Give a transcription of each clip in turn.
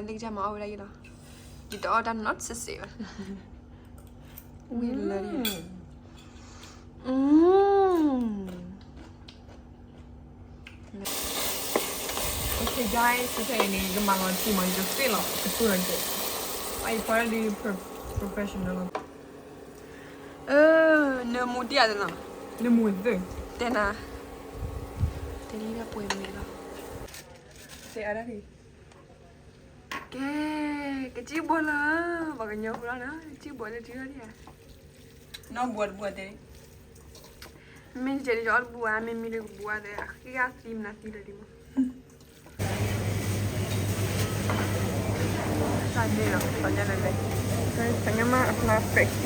လၢကစၢ်မၤအီၣ်ဝဲဒၣ်ယံလီၤ. ယတအီၣ်တၢ်နီတစဲးဘၣ်. ဝံၤလၢ Okay guys, ခဲအံၤန့ၣ် ယကမၤလီၤတံၢ်မး ယကသ့ၣ်လီၤ ကသူလီၤက့ၤ. အအံၤပှၤဒ် professional လီၤ. နမူတံၢ်အါတနီၤ, နမူသ့ၣ်, တဲနၤ, တနံၤဒၣ်ပှဲၤမ့ၢ်လီၤ. တဲအါဒၣ်န့ၣ်, ကဲ, ကစံၣ်ဘှီလၢ, ပှၤကညီဖိလီၤနီၤ, ကစံၣ်ဘှီလၢထံလီၤဒံးဧါ. နီၢ်ဘှီတဘှီတဲ, မ့ၢ်ကဲဒ်အီၣ်တဘှီဧါ, မ့မ့ၢ်ဒ်ကဘှီဧါ, ဃ့ကသံမနုၤသံလၢဒ်မး. တၢ်န့ၣ်လီၤ, ပှၤညါလဲၤလဲၤ, ပှၤညါမ့ၢ်အဖျါ fake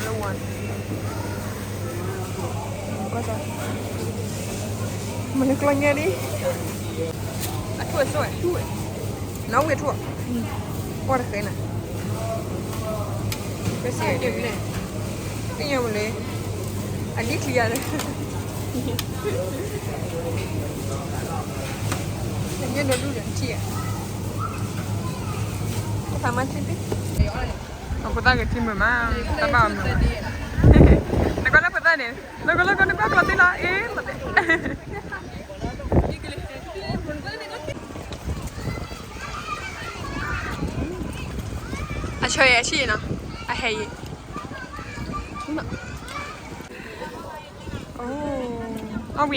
လၢဝါ, မနုၤကျီညါဒ်, အထူၣ်အစိၣ်, နီၢ်ဝံၢ်အထူၣ်, ပှၤတဃဲနၤ, ပစံး, သ့ၣ်ညါမလဲၣ်, အဒံချံယၤလၢ ညၣ်ဒီဒူၣ်ဒီးထံၣ်ဧါ, ကဖးမၤထံၣ်သ့, အဖိသၣ်ကထံၣ်မုာ်မး, တၢ်ဘၣ်အီၤမုာ်, နကွၢ်လၢဖိသၣ်န့ၣ်, နကွၢ်လၢကနကွၢ်ကျီသ့လီၤ, အ့ၣ်, အဆၢယဲၢ်ဆံနီၤ, အဟဲယဲၢ်, အီၣ်ဝံၤဧါ, မ့ၢ်ဧါ,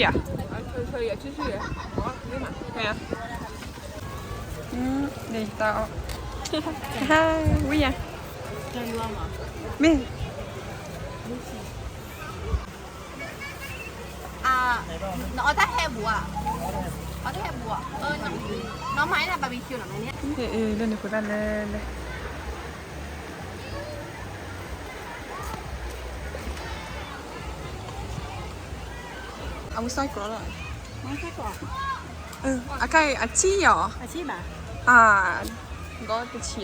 ဝံၤဧါ, မ့ၢ် နအီၣ်တၢ်ဟဲဘူးဧါ, အီၣ်တၢ်ဟဲဘူးဧါ, နီၢ်မၤန့ၢ် barbecue နီၤ, မၤန့ၢ်, လၢန့ၣ်ဖိသၣ်လဲၤလဲၤ, အဝဲစၢ်ကီးလီၤ, အကါအံၤအထံၣ်ယၤ, အဘၣ်, ဂီၤတဆံဧါ, ခံဆံဧါ,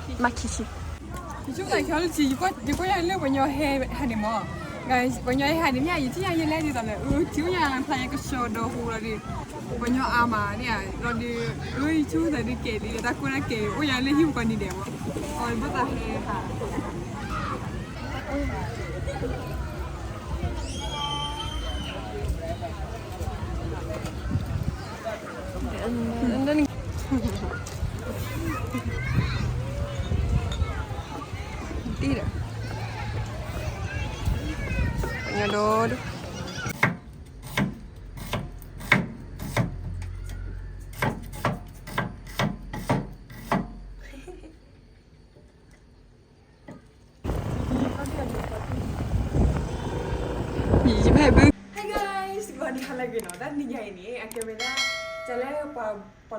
မ့ၢ်ခံဆံ ယဆိကမိၣ်ခဲလၢာ် ယကွၢ်ယၤလၢပှၤညီဟဲဟးန့ၣ်မး, ပှၤညီဟဲဟးန့ၣ်မ့ၢ် ယထံၣ်ညါယလဲၤဒ်သိးလၢ ထံၣ်ညါဖျါယကဆှီဒီဟူလီၤဒီး ပှၤညီအါမးန့ၣ်ဧါ, လီၤဒီး ယဆိကမိၣ်သးဒုးကဲးဒ်တၢ်ကိၢ်တၢ်ကဲး အိၣ်ယၤလၢဟံၣ်ပူၤကိးနံၤဒဲးမး, အီၤဘၣ်သးဟဲဟး တံၢ်ဒီး ပှၤညီဒိၣ်ဒိၣ် Hey guys, စံးဘျုးနၤဟါလၢအဂ့ၤနီၤ, တၢ်တနံၤညါအံၤန့ၣ် အကဲဝဲဒၣ် တၢ်လၢ ပှၤ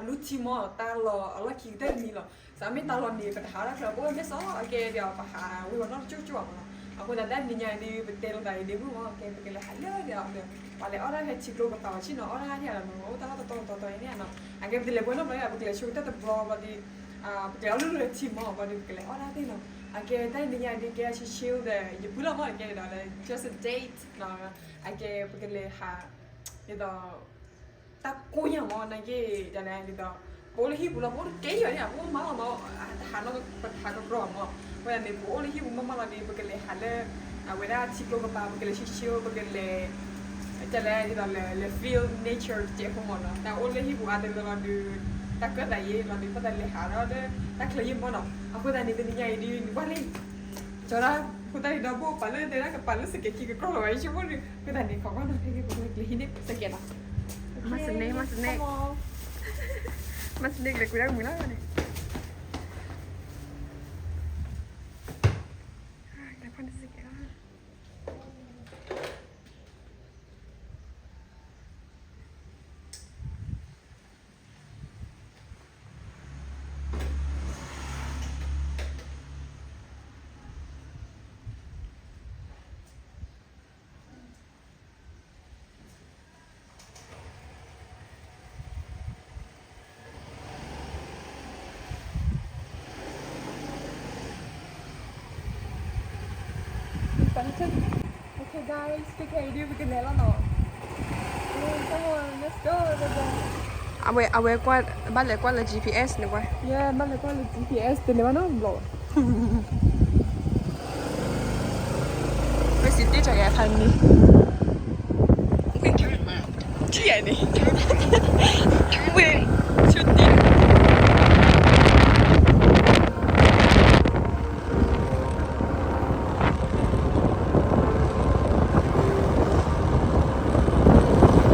လူထံမး တၢ်လီၢ်အလီၢ်ခံကတၢၢ်တမံၤလီၤ. စးမ့ၢ်တၢ်လီၢ်န့ၣ် ပတဟးထီၣ်ချၢ ပအိၣ်မ့ၢ်စီၤအကဲဒီး ပဟးဝံၤဝဲနီတကၠိၣ်ကၠိၣ်မးနီၤ. အဃိသတး တၢ်တနံၤညါအံၤဒုး ပတဲလိာ်သးအံၤဒ့မုၣ်မး ကဲ ပကလဲၤဟးလၢဒီး ပှၤလဲၤအီၣ်တၢ်ဟဲထံကျိကပၤ ပှၤဆ့ၣ်နီၤ အီၣ်တၢ်ဟဲထံလီၤနီၤ, အိၣ်တၢ်လီၢ်တတီၤတတီၤတတီၤအံၤန့ၣ်နီၤ. အကဲ ပတလဲၤဘှဲနီတဘျီ ပကလဲၤဆိကတၢၢ်တဘျီဘျီဒီး ပကလဲၤအီၣ်လၢလၢထံမး ဘျီဒီး ပကလဲၤအီၣ်တၢ်သ့ၣ်နီၤ. အကဲ တၢ်တနံၤညါအံၤဒုး ကဲ အဆံဆ့အိၣ်ဒီး ယပုၢ်လီၤမး ကဲဒီး just a date နီၤ. အကဲ ပကလဲၤဟး ဒ်သိး တၢ်ကိၢ်ညါမး နာ်က့ ဒ်လဲၣ် ဒ်သိး ပအိၣ်လၢဟံၣ်ပူၤလီၤ ပအိၣ်တကဲယၤန့ၣ် ပအိၣ်မးလီၤမး တဟးနီၢ် ပတဟးကကြီမး. အဃိသတးန့ၣ် ပအိၣ်လၢဟံၣ်ပူၤမးမးလီၤဒီး ပကလဲၤဟးလၢ အဝဲဒၣ်ထံကျိကပၤ ပကလဲၤဆှၢဆှၢ ပကလဲၤ ဒ်လဲၣ် ဒ်သိးလဲၤ လဲၤ feel nature တကဲးဖိမးနီၤ. တၢ်အိၣ်လၢဟံၣ်ပူၤအါတလၢလီၤဒီး တၢ်ကၢသးယ့လီၤဒီး ပတလဲၤဟးဒီး တၢ်ချၢယ့မးနီၤ. အဃိသတးန့ၣ် တနံၤညါအံၤဒုး နကွၢ်လံ ကၠီဒၣ် ဖိသၣ်ဒုးဒီဘိၣ်ပာ်လၢတဲဒၣ်ကပာ်လၢစကဲးခံကကြီလီၤ ယဆိကမိၣ်ဒုး အဃိသတးန့ၣ် ခိးကွၢ်နီၤ ခဲကဲ ပကလဲၤဟံးန့ၢ်စကဲးလီၤ. မၤစန့ၢ် မၤစန့ၢ် မၤစန့ၢ်ကလဲၤကွံာ်ဒၣ်မုာ်လီၤန့ၣ် လဲၤဖီၣ်န့ၢ်စကဲးလီၤ. Okay guys, ခဲခဲအံၤဒုး ပကလဲၤလီၤနီၤ. အဝဲ အဝဲကွၢ် ဘၣ်လဲၤကွၢ်လၢ G P S န့ၣ်ကွၢ်, ယဲ ဘၣ်လဲၤကွၢ်လၢ G P S တလဲၤဘၣ်နီတဘျီဘၣ်. ဝဲစံးတ့ၢ်တၢ်ဂဲၤဖးန့ၣ်, ဝဲ ထံၣ်ယၤန့ၣ်, ဝဲ ဆူတ့ၢ်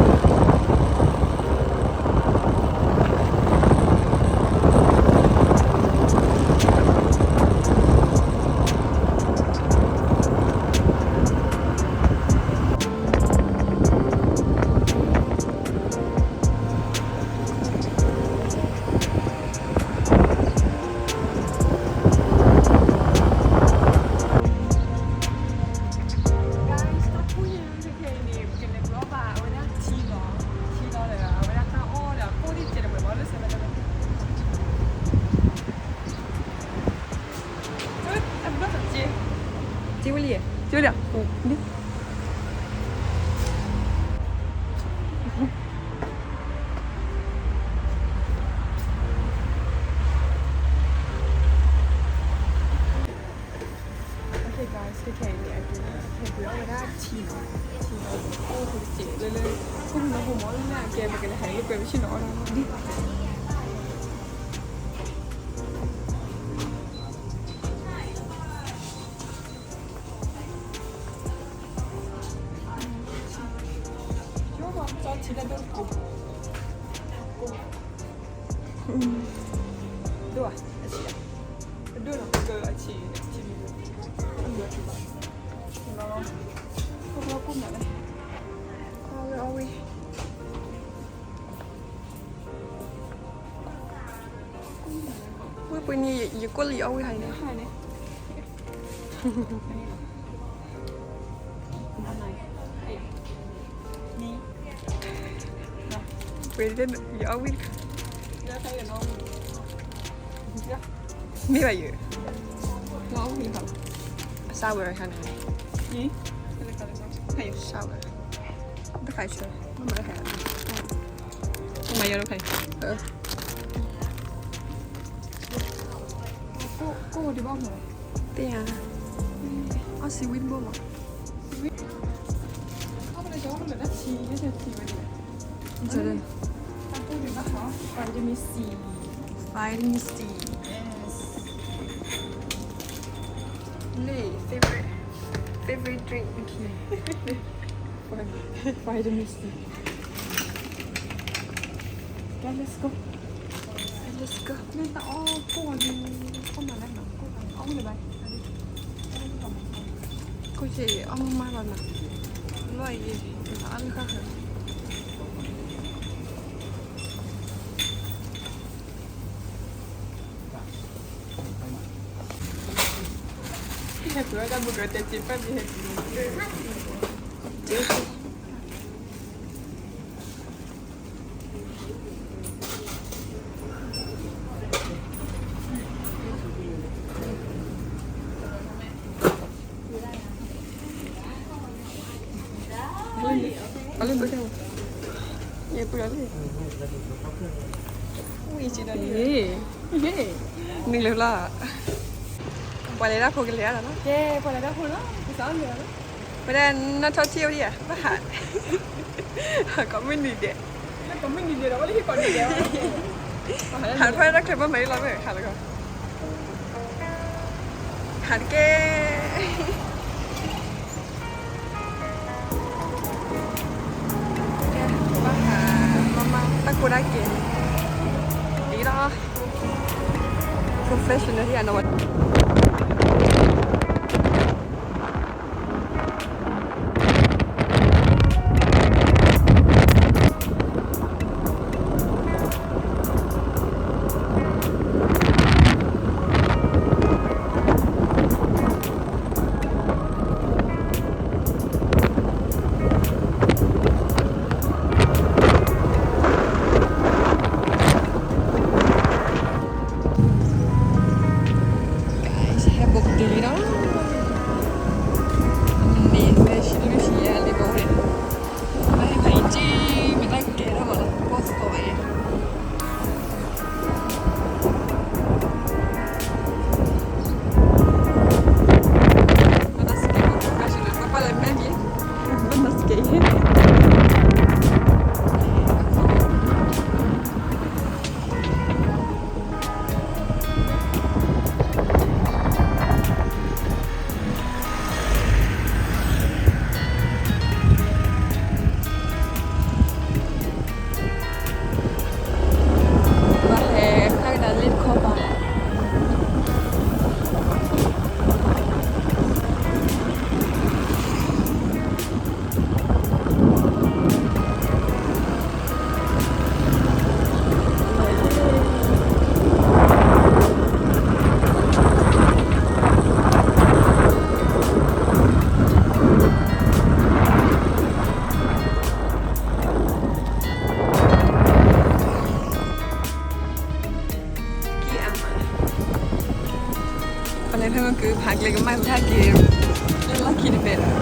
Guys, တၢ်ဖှိၣ်ညါခဲအံၤန့ၣ် ပကလဲၤဘျီဘၣ် အဝဲဒၣ်ထံလီၤ, ထံလီၤဒီး အဝဲဒၣ်တၢ်အီၣ်ဒီး ကိၣ်ဒံၣ်စဲးတဝဲဘၣ်လၢ seven eleven အဘျီၣ်တက့ၢ်, စ့ဝဲလံ, စ့ဝဲလံ, Okay guys, ခဲခဲအံၤန့ၣ် အကဲ ဟဲပှ့ၤအီၣ်ဝဲဒၣ်ထံလီၤ, ထံလီၤ အိၣ်ဖိတကဲးလၢလၢ ခိၣ်ဖံးနီၢ်ဖိမ့ၢ်လၢအကဲ ပကလဲၤဟဲလၢပှဲၤပဆ့ၣ်နီၤအီၣ်လီၤဒ် ဒိၣ်ဧါ, အဆံးဧါ, ဒိၣ်နီၤ, အဆံး, အဆံး, အဆံး, အဆံး, အဆံး, အဆံး, ဝဲပှ့ၤန့ၣ် ယကိၣ်လၢယအီၣ်ဝံၣ်ဟါန့ၣ်, ပှ့ၤန့ၣ် ယအီၣ်ဝံၣ်တခါ, မ့ၢ်ဘၣ်ယၤ, အစၢ်ဝဲခါန့ၣ်, အစၢ်ဝဲ, တခါဆၢ, မ့ၢ်ဘၣ်ဟဲ, မ့ၢ်ယၤတခါ, ကိၣ်ဒံးဘၣ်မး, တ့ၢ်ဧါ, အီၣ်စံဝံၣ်တဘိမး, အီၣ်လၢတၢ်ဆံ, တၢ်ဆံဝဲန့ၣ်, တၢ်ကိၣ်ဒံးဘၣ်ဟီ, vitamin C, vitamin C, yes, လၢ favorite, favorite drink, okay, vitamin C. Okay, let's go. Okay, let's go. န့ၣ်တၢ်အီၣ်ကိၣ်အီၤဒ် အီၣ်မၤလၢနီၤ ကိၣ်အီၣ်ဝံၣ်လၢၤဘၣ်, ကိၣ်က့ၤအီၣ်မးမးလီၤနီၤ, လီၢ်အံၤ အီၣ်လၢဃၣ်ဃၣ် ဟဲပှ့ၤဝဲဒၣ်မုၢ်ကတဲာ်စ့ပာ်မ့ၢ်ဟဲပှ့ၤ, အလၢဘၢတၢ်, ယပှ့ၤလီၤလံ, ဝံၤစံးဒီးလံ, နုာ်လၢလီၤ, ပှၤလဲၤတၢ်ဖိကလဲၤလီၤနီၤ, ကဲ ပှၤလဲၤတၢ်ဖိလီၤ, ကစးအီၣ်နုာ်လီၤနီၤ, ဝဲဒၣ်နီၢ်ထီၣ်ထံၣ်ဝဲဒၣ်ယၤ ဘၣ်ဟး, ကိးမုၢ်နံၤဒဲး, ကိးမုၢ်နံၤဒဲးဒီး ဝဲလၢဟံၣ်ကိးနံၤဒဲး, ဟးထီၣ်တၢ်ချၢဘၣ်မၤအံၤလီၤမ့ၢ်ဟးလီၤ ဟးတက့ၢ်, ကဲ ဘၣ်ဟး, မၤမၤတၢ်ကိးဒၣ်က့ၤ, ဒ်လီၤ, professional ယၤနီၤဝဲ. ဖဲမ့ၢ်ကဖးကျဲကမၣ်တၢ်က့ၤ လၢလီၢ်ခံတဘဲဒီး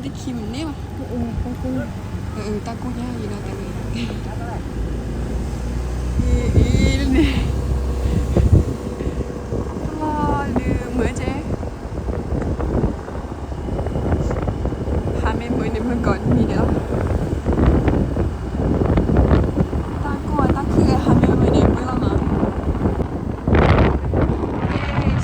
တခံမန့ၢ်ဘၣ်, တၢ်ကိၢ်ညါအံၤနီၤတဂ့ၤ, အ့ အ့ န့ၣ်, လီၤလၢမုၢ်ကဲ ဟးမ့ၢ်မုာ်န့ၣ်မုာ်ကီးတမံၤန့ၣ်လီၤ, တၢ်ကိၢ်အတၢ်ခုၣ်ဟးမ့ၢ်မုာ်န့ၣ်မုာ်လီၤနီ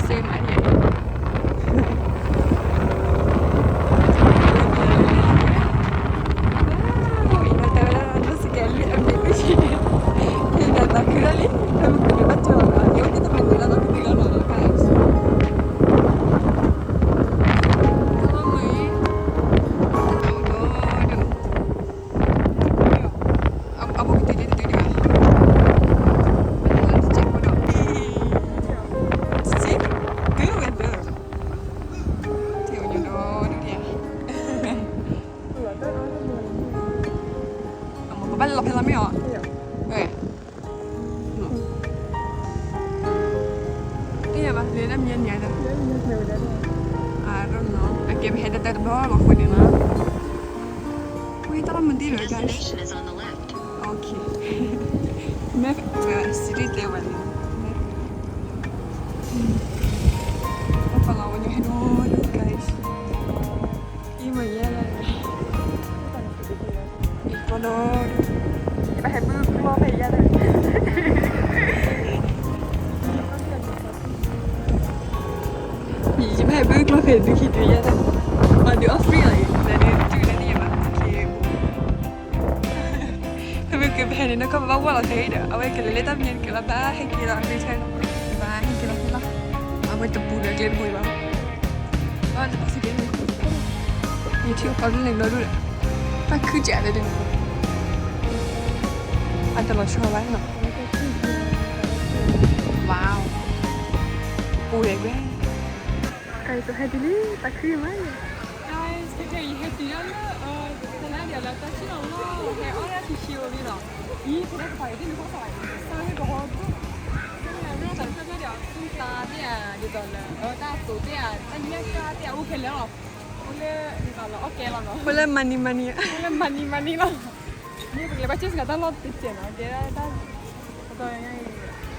ၤ, စ့မးန့ၣ် ပဘၣ်လီၤဖဲလီၤမ့ၢ်အီၤ, တယၤဘၣ် လၢတၢ်မံၤညါဒီး, I don't know, အကဲပဟဲတၢ်တဘျီလီၤဃိန့ၣ်နီၤ, ဝံတၢ်လီၤမုၢ်ဒံးလၢ guys, okay, မ့ၢ်စံးတတဲဝဲန့ၣ်, ပလီၤဝဲညါဟဲဒိၣ်ဒိၣ် guys, အံၤမ့ၢ်ယဲလဲၣ် ကီဒိၣ်ဒိၣ်, ယဘၣ်ဟဲဘုၣ်ကျီၢ်ဖဲယဲလဲၣ်, ယဘၣ်ဟဲဘုၣ်ကျီၢ်ဖဲဒုးခံဒုးယဲလဲၣ်, မၤဒုးအီၣ် free လီၤ, ဒုးတုၤလၢန့ၣ်ယဘၣ်, ဖဲမ့ၢ်ကပဟဲန့ၣ် နကဘၣ်ဝဲလီၤခဲအံၤဒီး အဝဲကလဲၤလၢတၢ်မံၤကဲလီၤ ဘၣ်ဟဲက့ၤလီၤ အဂ့ၢ်ထဲလီၤ, ဘၣ်ဟဲက့ၤလီၤဖဲလီၤ, အဝဲတပူၤဒီးကျဲတပူၤဘၣ်, ဘၣ်လၢပစံးကဲန့ၣ် ယထံၣ်အီၤလၢန့ၣ်ဘျီဒိၣ်ဒီး, တၢ်ခုၣ်ကးလၢဒၣ်န့ၣ်, အတလီၤဆီဘၣ်နီၤ, wow, ပူၤလဲၣ်ကွဲ, guys ဟဲတုၤလံ တၢ်ခုၣ်မးန့ၣ်, guys ခဲခဲအံၤဟဲတုၤဒၣ်လၢ တလါဒံးလၢတၢ်ဆံၣ်နီၤလီၤ ဟဲအီၣ်ဒၣ်ဆံဆံဝံၤလီၤ, ယဖဲလၢကပၤက့ၤဒ်န့ၣ် ဟီၣ်သးဝဲ စၢ်လၢကဟီဒိၣ်, မ့ၢ်တၢ်တဖျၢၣ်ဖျၢၣ်ဒံး သူၣ်သးသ့ၣ်ဧါ ဒ်သိးလၢ တၢ်အသိးသ့ၣ်ဧါ တၢ်ညၣ်ကၢ်သ့ၣ်ဧါ အိၣ်ခဲလၢာ်လီၤ, အိၣ်လၢဒ်သိးလၢအီၣ်ကဲလီၤနီၤ, အိၣ်လၢမၤနံၤမၤနံၤ, အိၣ်လၢမၤနံၤမၤနံၤလီၤ, မ့ၢ်ပကလဲၤဘၣ်စ့ၢ်ကီးတၢ်လီၢ်တစဲးနီၤ ကဲဒၣ်တၢ်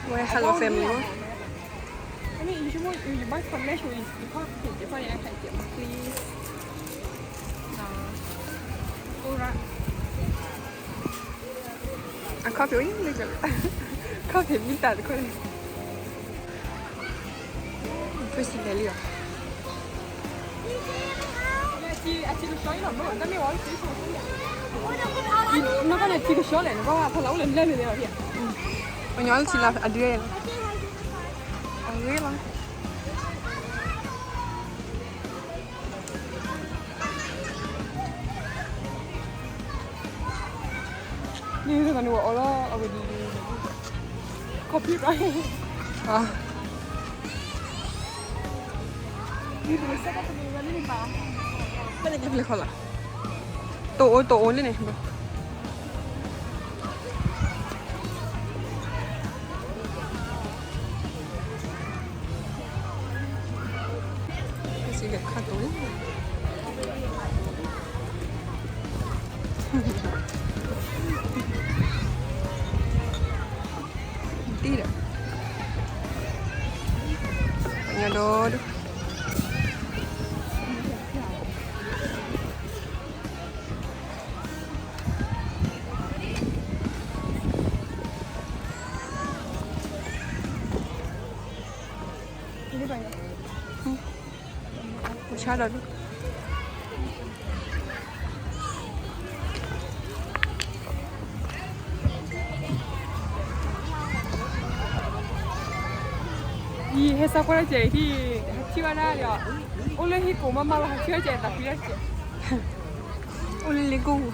ဝဲ hello family မး, အန့ၣ် you should, you buy connection with, you call, you call, you call, please. Alright. အခီၣ်ဖံးအိၣ်လံ, ခီၣ်ဖံးမံတၢ်တခီန့ၣ်, ဖုစံးလဲၤလံအီၤ, နကန့ၣ်ထံကဆှီလဲၣ်, နကဖီလာ်အိၣ်လၢလၢၢ်န့ၣ်လီၤ, ပညီလၢထံလီၤအဒု, အဂ့ၢ်လီၤ. န့ၣ်တဂၤန့ၣ် ဝဲအီၣ်လီၤအဝဲဒ် copyright ဘၣ်န့ၣ်ကဖျဲးခီလီၤ, တအိၣ်တအိၣ်လံန့ၣ် စံးလဲၤခါတိၤလံ, အ ဒီး ဆါဒီး ယဟဲစးကွၢ်တၢ် ကဲအံၤ ဟဲထံၣ်ဘၣ်ဒၣ်ဒီး အိၣ်လၢဟံၣ်ကိးမးမးလီၤ ဟဲထံၣ်ဘၣ်ကဲအံၤ သးဖှံတၢ်ကဲ အိၣ်လၢလ့ကိၢ်ပူ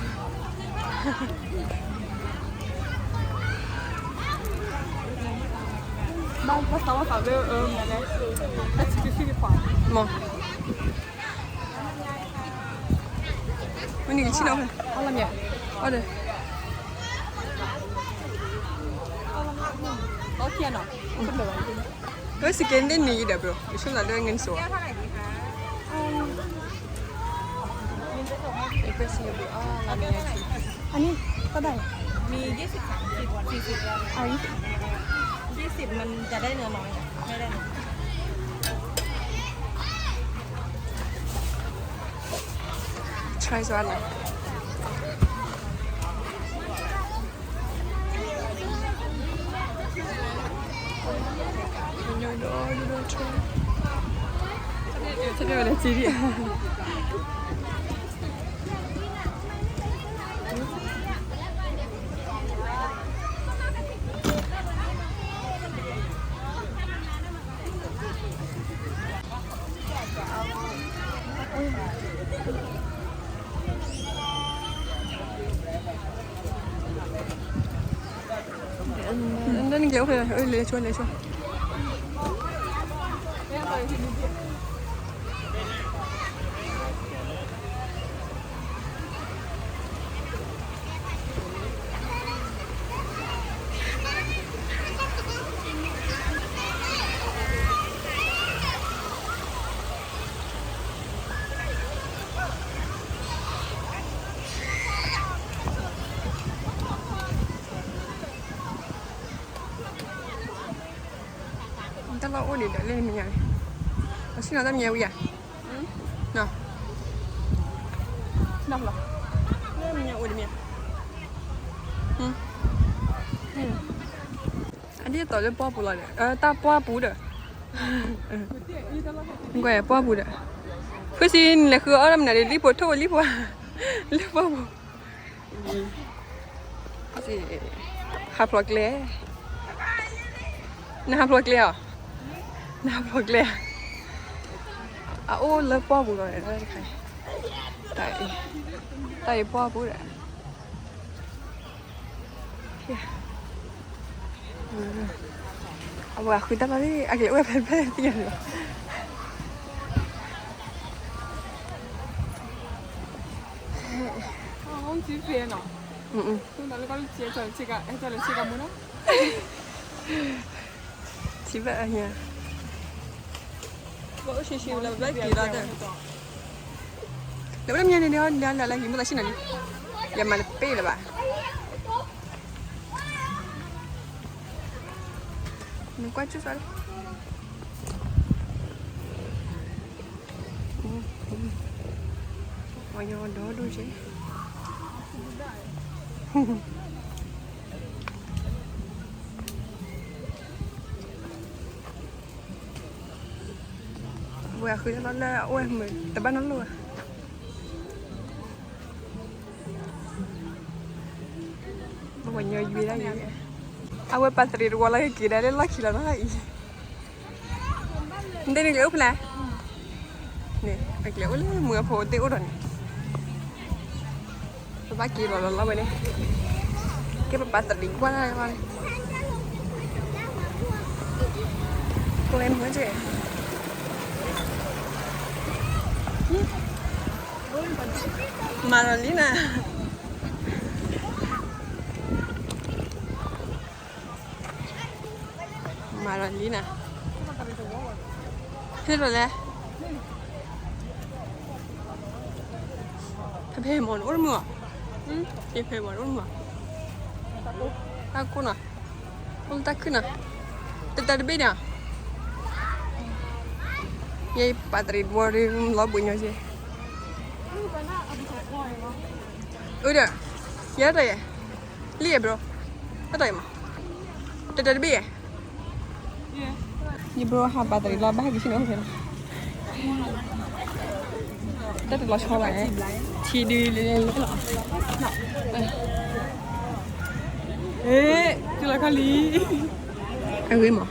ၤ ဘၣ်သးဘၣ်သးလၢ အၢ မ့ၢ်လဲၣ် တၢ်ဆံးဆံးတခွး မ့ၢ် မ့ၢ်နံၤကဆံၣ်နီၤဖဲ အီၣ်လီၤမ့ၢ် အီၣ်ဒီး အီၣ်ခံနီၤ ဝဲစကဲန့ၣ်နံၤအံၤဒီး bro ယဆိကမိၣ်လၢ ငါးဆယ် အီၣ်လီၤမ့ၢ် အီၣ်လီၤမ့ၢ် အနံၣ် တၢ်ဒၣ် မံၤ ယဲၢ်ဆံ သီ ယဲၢ်ဆံ မ့ၢ်တၢ်ဒၣ်န့ၣ်နီၤ မ့ၢ်ဒၣ်န့ၣ် try စၢ်န့ၣ် နကျဲအိၣ်ဖဲလဲၣ် လဲၤဆိ လဲၤဆိ တၢ်လီၢ်အိၣ်ဒံးဒီးလၢမဲာ်ညါ, အဆ့ၣ်နီၤတၢ်မဲာ်ညါဝံၤဧါ, လၢမဲာ်ညါအိၣ်ဒံးမ့ၢ်ဧါ, အဒ်သိးလၢပှၢ်ပူၤလီၤဒီး တၢ်ပှၢ်ပူၤဒီး, ကွၢ်ပှၢ်ပူၤဒီး, ဖုစံနလဲၤဃုအီၣ်တၢ်မနုၤဒီး လံၣ်ဖိထိၣ်လံၣ်ဖိ, လၢပှၢ်ပူၤ ဟးဖျိးကျဲ, နဟးဖျိးကျဲဧါ, နဟးဖျိးကျဲဧါ, အအိၣ်လၢပှၢ်ပူၤလီၤ, တၢ်အံၤပှၢ်ပူၤဒီး, အဝဲဃုတၢ်လီၤလံ အကလဲၤအိၣ်ဖဲဖဲသံၣ်လီၤ. ထံဘၣ်အညါ, ဘၣ်အိၣ်ဆံးဆံးလၢဘျၢက့ၤလီၤ, လၢဝဲမ့ၢ်န့ၣ် လၢလၢလၢဟံးမုၢ်သးဆံၣ်နီၤလံ, ယမၤတပ့ၢ်လၢၤဘၣ်, နကွၢ်ကၠူၣ်စၢ်လံ. ပှၤညီဒီဒူၣ်က့, ဝဲအဃုတၢ်လီၤလၢအအိၣ်ဝဲမုာ်တဘၣ်နီတလိၣ်ဧါ. ပှၤညီယွၤဒၣ်ယွၤ, အဝဲပာ်တရံးတဝီလၢကက့ၤဒၣ်လၢလီၢ်ခံလီၤနီၤအံၤ, နတဲန့ၣ်ကျဲအိၣ်ဖဲလဲၣ်, န့ၣ် အကျဲအိၣ်လၢမုၢ်အဖိသ့ၣ်အိၣ်ဒီးန့ၣ်, ပဘၣ်က့ၤလီၤလီၤလီၤဝဲန့ၣ်, ကဲပပာ်တရံးကွၢ်လၢန့ၣ်, ကျဲမုၢ်က့ မၤလီၤလံနၤ, မၤလီၤလံနၤ, ဟ့ၣ်လီၤလဲၣ်, ဖဲဖဲမီၤန့ၣ်အိၣ်တမုာ်, ဖဲဖဲမီၤန့ၣ်အိၣ်တမုာ်, တၢ်ကိၢ်နီၤ, အိၣ်တၢ်ခုၣ်နီၤ, တတၢတဘ့ၣ်န့ၣ်, ယဲပာ်တရံးတဘိဒီး လီၤဘှံးညီက့, အဒီး, ယဲတၢ်ယဲ, လံယဲ bro, တၢ်တၢ်ယဲမး, တၢ်တၢ်တဘ့ၣ်ယဲ, ယ bro ဟးပာ်တရံးလီၤ ဘၣ်ဟဲက့ၤဆ့ၣ်နီၤအိၣ်ဖဲလီၤ, တၢ်တလီၤဆီဘၣ်, ထံဒုးလၢလၢလီၤ, တုၤလီၤခီလံ, အဂ့ၤမး,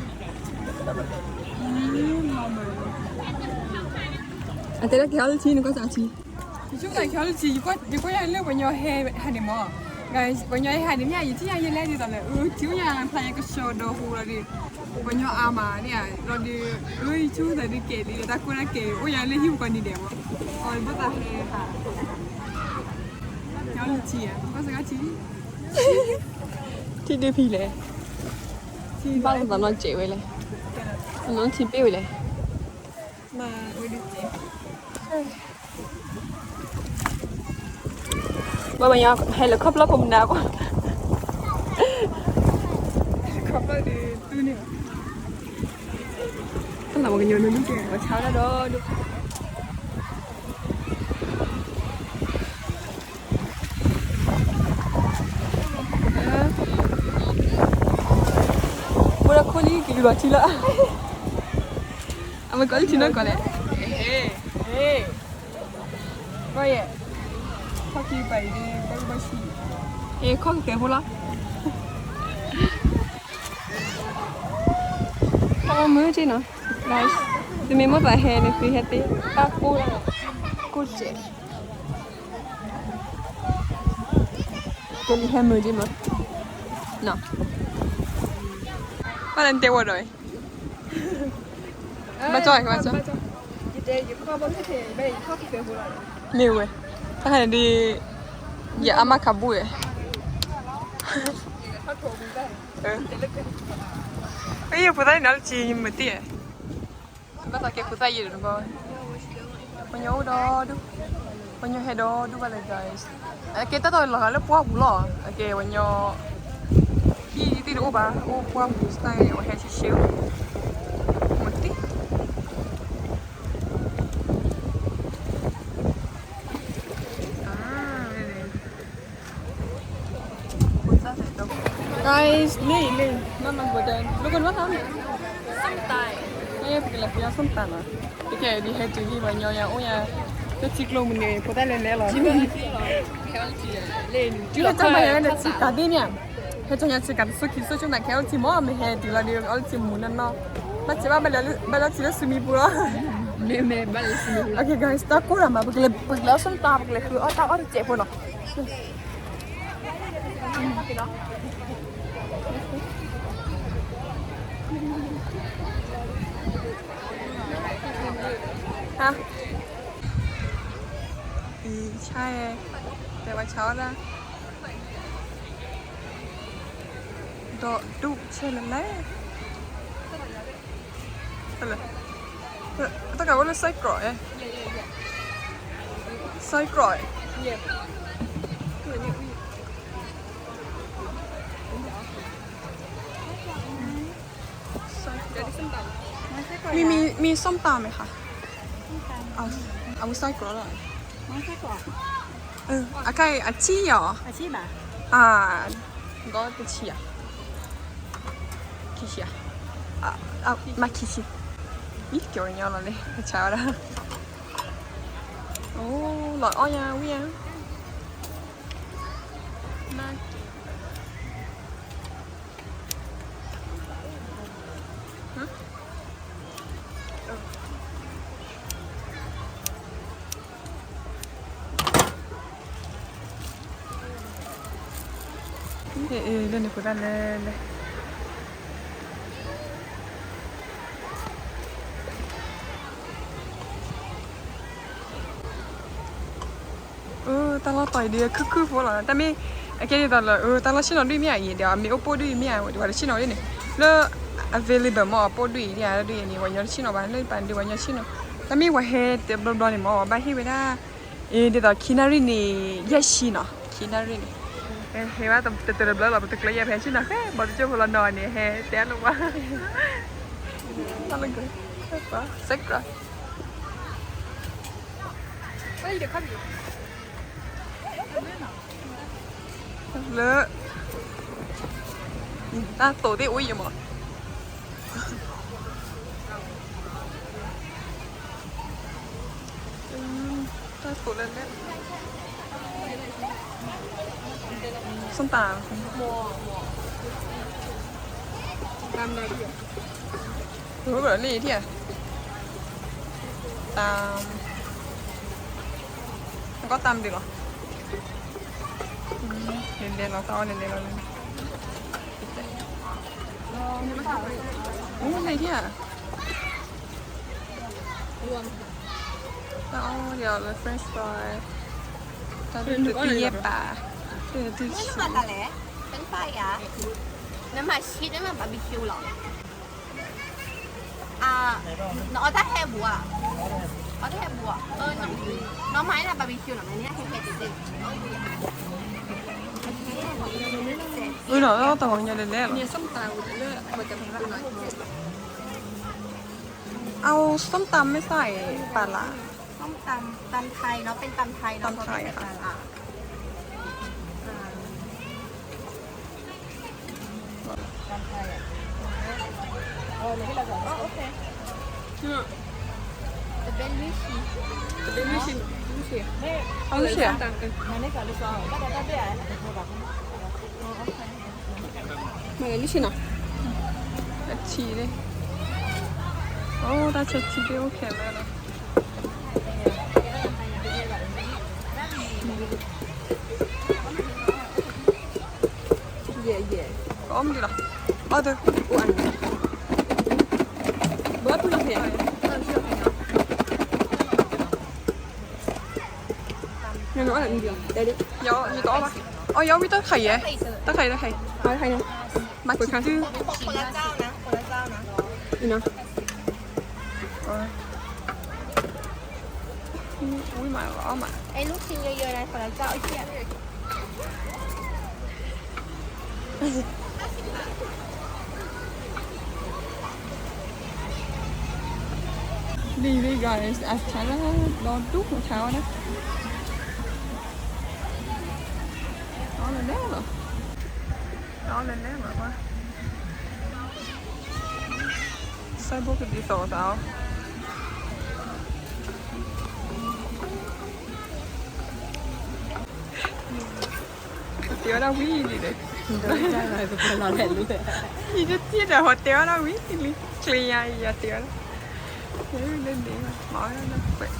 အတဲဒၣ်ကဲအီၤလၢထံ နကွၢ်စးထံ, ယဆိကမိၣ်ကဲအီၤလၢထံ, ယကွၢ်ယၤလၢပှၤညီဟဲဟးန့ၣ်မး, ပှၤညီဟဲဟးန့ၣ်မ့ၢ် ယထံၣ်ညါယဲလဲၣ်ဒ်သိးလၢ ထံအိၣ်ညါဖျါယကဆှီဒီဟူလီၤဒီး, ပှၤညီအါမးန့ၣ်လီၤဒီး, ယဆိကမိၣ်သးဒုးကဲဒ်တၢ်ကိၢ်တၢ်ကဲအိၣ်ယၤလၢဟံၣ်ပူၤကိးနံၤဒဲးမး, အီၤဘၣ်သးဟဲဟး, ကဲအီၤလၢထံဧါ ကွၢ်စးထံ, ထံဒုးဖံးလဲၣ်, ဘၣ်လီၤသးနီၢ်စဲးဝဲလဲၣ်, နီၢ်ထံဘ့ၣ်ဝဲလဲၣ် ဘၣ်မညီဟဲလၢခီဖျိပမနုၤဘၣ်, ခီဖျိဒုးတူၢ်န့ၢ်, တၢ်လၢပှၤကညီန့ၣ်ဒုးကဲ ပှၤဆါဝဲဒၣ်ဒီးဒိၣ် မ့ၢ်ဒီးခိၣ်လံကလူၤလီၤထံလီၤ, အမ့ၢ်ကီၢ်လံထံနီၢ်ကီၢ်လဲၣ်, ကီၢ်ယဲ, ခီၣ်ကပၤအံၤန့ၣ် ကီၢ်ဘၣ်ဆံ, ဟ့ၣ်ခီၣ်ကကဲဖိလီၤ, တၢ်မုာ်က့နီၤ, သုမ့ၢ်မိၣ်သးဟဲန့ၣ် သုဟဲသ့, တၢ်ကိၢ်လီၤ, ကိၢ်စဲး ကဲလံဟဲမုာ်က့မး, ဘၣ်လၢနတဲဝဲဒီး, ဘၣ်ကၠီ, မ့ၢ်ဝဲ, တၢ်ဟဲန့ၣ်ဒ်, ယအါမးခးဘူၣ်ဝဲ, အဖိသၣ်န့ၣ်နီၤလၢက့ယမုာ်တ့ၢ်, ဘၣ်သးကဲဖိသၣ်ယဲၢ်ဒီးတဘျီ, ပှၤညီအိၣ်ဒီဒူၣ်, ပှၤညီဟဲဒီဒူၣ်ဘၣ်လၢ guys, အကဲတၢ်တီလီၤဂာ်လၢပှၢ်ပူၤလီၤ, အကဲပှၤညီ, ဟံၣ်သ့ၣ်တအိၣ်ဘၣ်, အိၣ်ပှၢ်ပူၤ style န့ၣ် ပှၤဟဲဆ့ဆ့အိၣ်, မုာ်တ့ၢ် guys, လ့ၣ်လ့ၣ်, နီၢ်နီၢ် ပကလဲၤဖံးအီၣ် ส้มตำ နီၤ, ပကလဲၤဖံးအီၣ် ส้มตำ နီၤ, ပကဲဒ်ဟဲတုၤဟံၣ်ပှၤညီယၤအိၣ်ယၤ, လၢထံကျိမုၢ်န့ၣ် ဖိသၣ်လဲၤလဲၤလီၤ, တုၤလၢတၢ်မၤဟဲလၢထံကၤသ့ၣ်န့ၣ်, ဟဲကၠီညါထံကၤတစိၢ်ခံစိၢ်ကၠီနၤ ကဲအီၣ်လၢထံမး မ့ၢ်ဟဲတုၤလီၤဒီး အီၣ်လၢထံမူနီၢ်နီၢ်, ဘၣ်စဲးဘၣ် ဘၣ်လီၤထံလၢ swimming pool လီၤ, မ့ၢ်မ့ၢ်ဘၣ်လီၤ swimming pool လီၤ, okay guys တၢ်ကိၢ်တၢ်မး ပကလဲၤ ပကလဲၤအီၣ် ส้มตำ ပကလဲၤဃုအီၣ်တၢ်အီၣ်တစဲးဖိနီၤ. ဟါ, အံၤဆါ, တဲဝဲဆါအီၣ်ဒၣ်, ဒီးဒူၣ်ဆဲးလဲၣ်လဲၣ်, တၢ်ကးဝဲလၢ ไส้กรอก အဲ, ไส้กรอก အဲ မ့ၢ် မ့ၢ် မ့ၢ် ส้มตำ ไหมคะ เอา เอาไส้กรอก แล้ว အကဲအထံၣ်ယၤ, အထံၣ်ဘၣ်, အါ, ဂီၢ်တထံၣ်ယၤ, ခံဆံ, အါ, မ့ၢ်ခံဆံ, အံၤ ကၠီၤညီလီၤလံ ကဆါဝဲဒၣ်, အိၣ် လီၤအီၣ်ယၤဝံၣ်ယၤ, မ့ၢ်က့ၤ လၢန့ၣ်ဖိသၣ်လဲၣ်လဲၣ်, တၢ်လီၢ်တီၤအံၤဒ်ခုၣ်ခုၣ်ဖိလီၤ, တၢ်မ့ၢ် အကဲဒ်သိးလၢ တၢ်လီၢ်ဆ့ၣ်နီၤဒ်မ့ၢ်ဧါအံၤ ဒီးအမ့ၢ်အိၣ်ပိၢ်ဒ်မ့ၢ်ဧါ ဝဲတဆ့ၣ်နီၤဒ်န့ၣ်, လၢ available မ့ၢ်အပိၢ်ဒ်အံၤ ဒ်အံၤ ဒ်အံၤန့ၣ် ပှၤညီတဆ့ၣ်နီၤဘၣ် လၢပှၤဒ်ပှၤညီဆ့ၣ်နီၤ, တၢ်မ့ၢ်ပှၤဟဲတဘျီဘျီန့ၣ်မ့ၢ် ဘၣ်ဟ့ၣ်ဝဲဒၣ် အံၤ ဒ်သိးခံနၣ်ရံၣ်န့ၣ် ယဲၢ်ဆံနီၤ, ခံနၣ်ရံၣ်န့ၣ်, ဟဲဘၣ်တတဘျီလီၤ ပတကျၢၤယဲၢ်ဖဲဆ့ၣ်နီၤ ဃဲ ဘီတကၠိၢ်ဖိလီၤနီၤန့ၣ် ဟဲတဲလိာ်ဘၣ်, တၢ်လၢက စဲးကြၢး လၢ တၢ်သိးသ့ၣ်အိၣ်ယံၤမး, တၢ်သိးလၢလဲၣ်, ส้มตำ တၢ်လၢထံ� တၢ် ကီၢ်တၢ်မနုၤလီၤ, လဲၤလဲၤလီၤ တၢ်အီၣ်လဲၤလဲၤလီၤ, လဲၤထံၣ်ဧါ, တၢ်အီၣ်ဒီးလၢ French fry, တၢ်ဒုးတသံယဲၢ်ပာ်, တၢ်ဒုး နမၤတၢ်လဲၣ်, French fry ဧါ, နမၤ cheese နမၤ barbecue လီၤ. နအီၣ်တၢ်ဟဲဘူးဧါ, အီၣ်တၢ်ဟဲဘူးဧါ, နီၢ်မၤန့ၢ် barbecue နီၤ, မၤန့ၢ်ဟဲဟဲတသ့, အၢနီၤ တၢ်တဂီၤညါလဲၤလဲၣ်လီၤ, အအိၣ် ส้มตำ မ့ၢ်သၣ်အံၤ ပာ်လၢ ส้มตำ ตำไทยเนาะ เป็นตำไทยเนาะ ตำไทยค่ะ ตำไทยอ่ะ เออ เดี๋ยวที่เราบอก อ๋อ โอเค อืม จะเป็นวิธี จะเป็นวิธี วิธี เอาวิธี ส้มตำ เออ มานี่ก่อนดีกว่า ก็จะได้ไม่อ่ะ อ๋อ โอเค မ့ၢ်လၢဆ့နီၤ, အဆံးလံ, အိၣ်တၢ်ဆဲးဆံးသ့ၣ်အိၣ်ခဲလၢာ်လီၤ, ယဲၢ်ယဲၢ်, အီၣ်မ့ၢ်လီၤ, ဘၣ်တ, အိၣ်အါန့ၣ်, ဘၣ်ပုၢ်လီၤဖဲ, နအီၣ်မ့ၢ်လီၤ, ယတအီၣ်ဘၣ်, အီၣ်ယအီၣ်ဝံၣ်တၢ်တခါအံၤ, တၢ်တခါအံၤ တၢ်တခါအံၤ, မၤဆံးတုၤ, คนละเจ้านะ คนละเจ้านะ အံၤနီၤ, ဝံၣ်မးလီၤအီၣ်မး, ไอ้ลูกชิ้นเยอะๆนะ คนละเจ้า ไอ้เหี้ย Baby guys, အဆါလၢ ဒီဒူၣ်ထါဝဲဒၣ်, အီၣ်လၢလဲၣ်လီၤ, အီၣ်လၢလဲၣ်လီၤ, စဲဘိကဒ်သိးသးအီၤ တဲဝဲဒၣ်ဝံၤလံဒီး, ယတထံၣ်ဒီးဟီတဲဝဲဒၣ်ဝံၤလံ, ချ့ယါအံၤယတဲဝဲဒၣ်, လၢန့ၣ်မၤဝဲဒၣ်လၢကွဲး,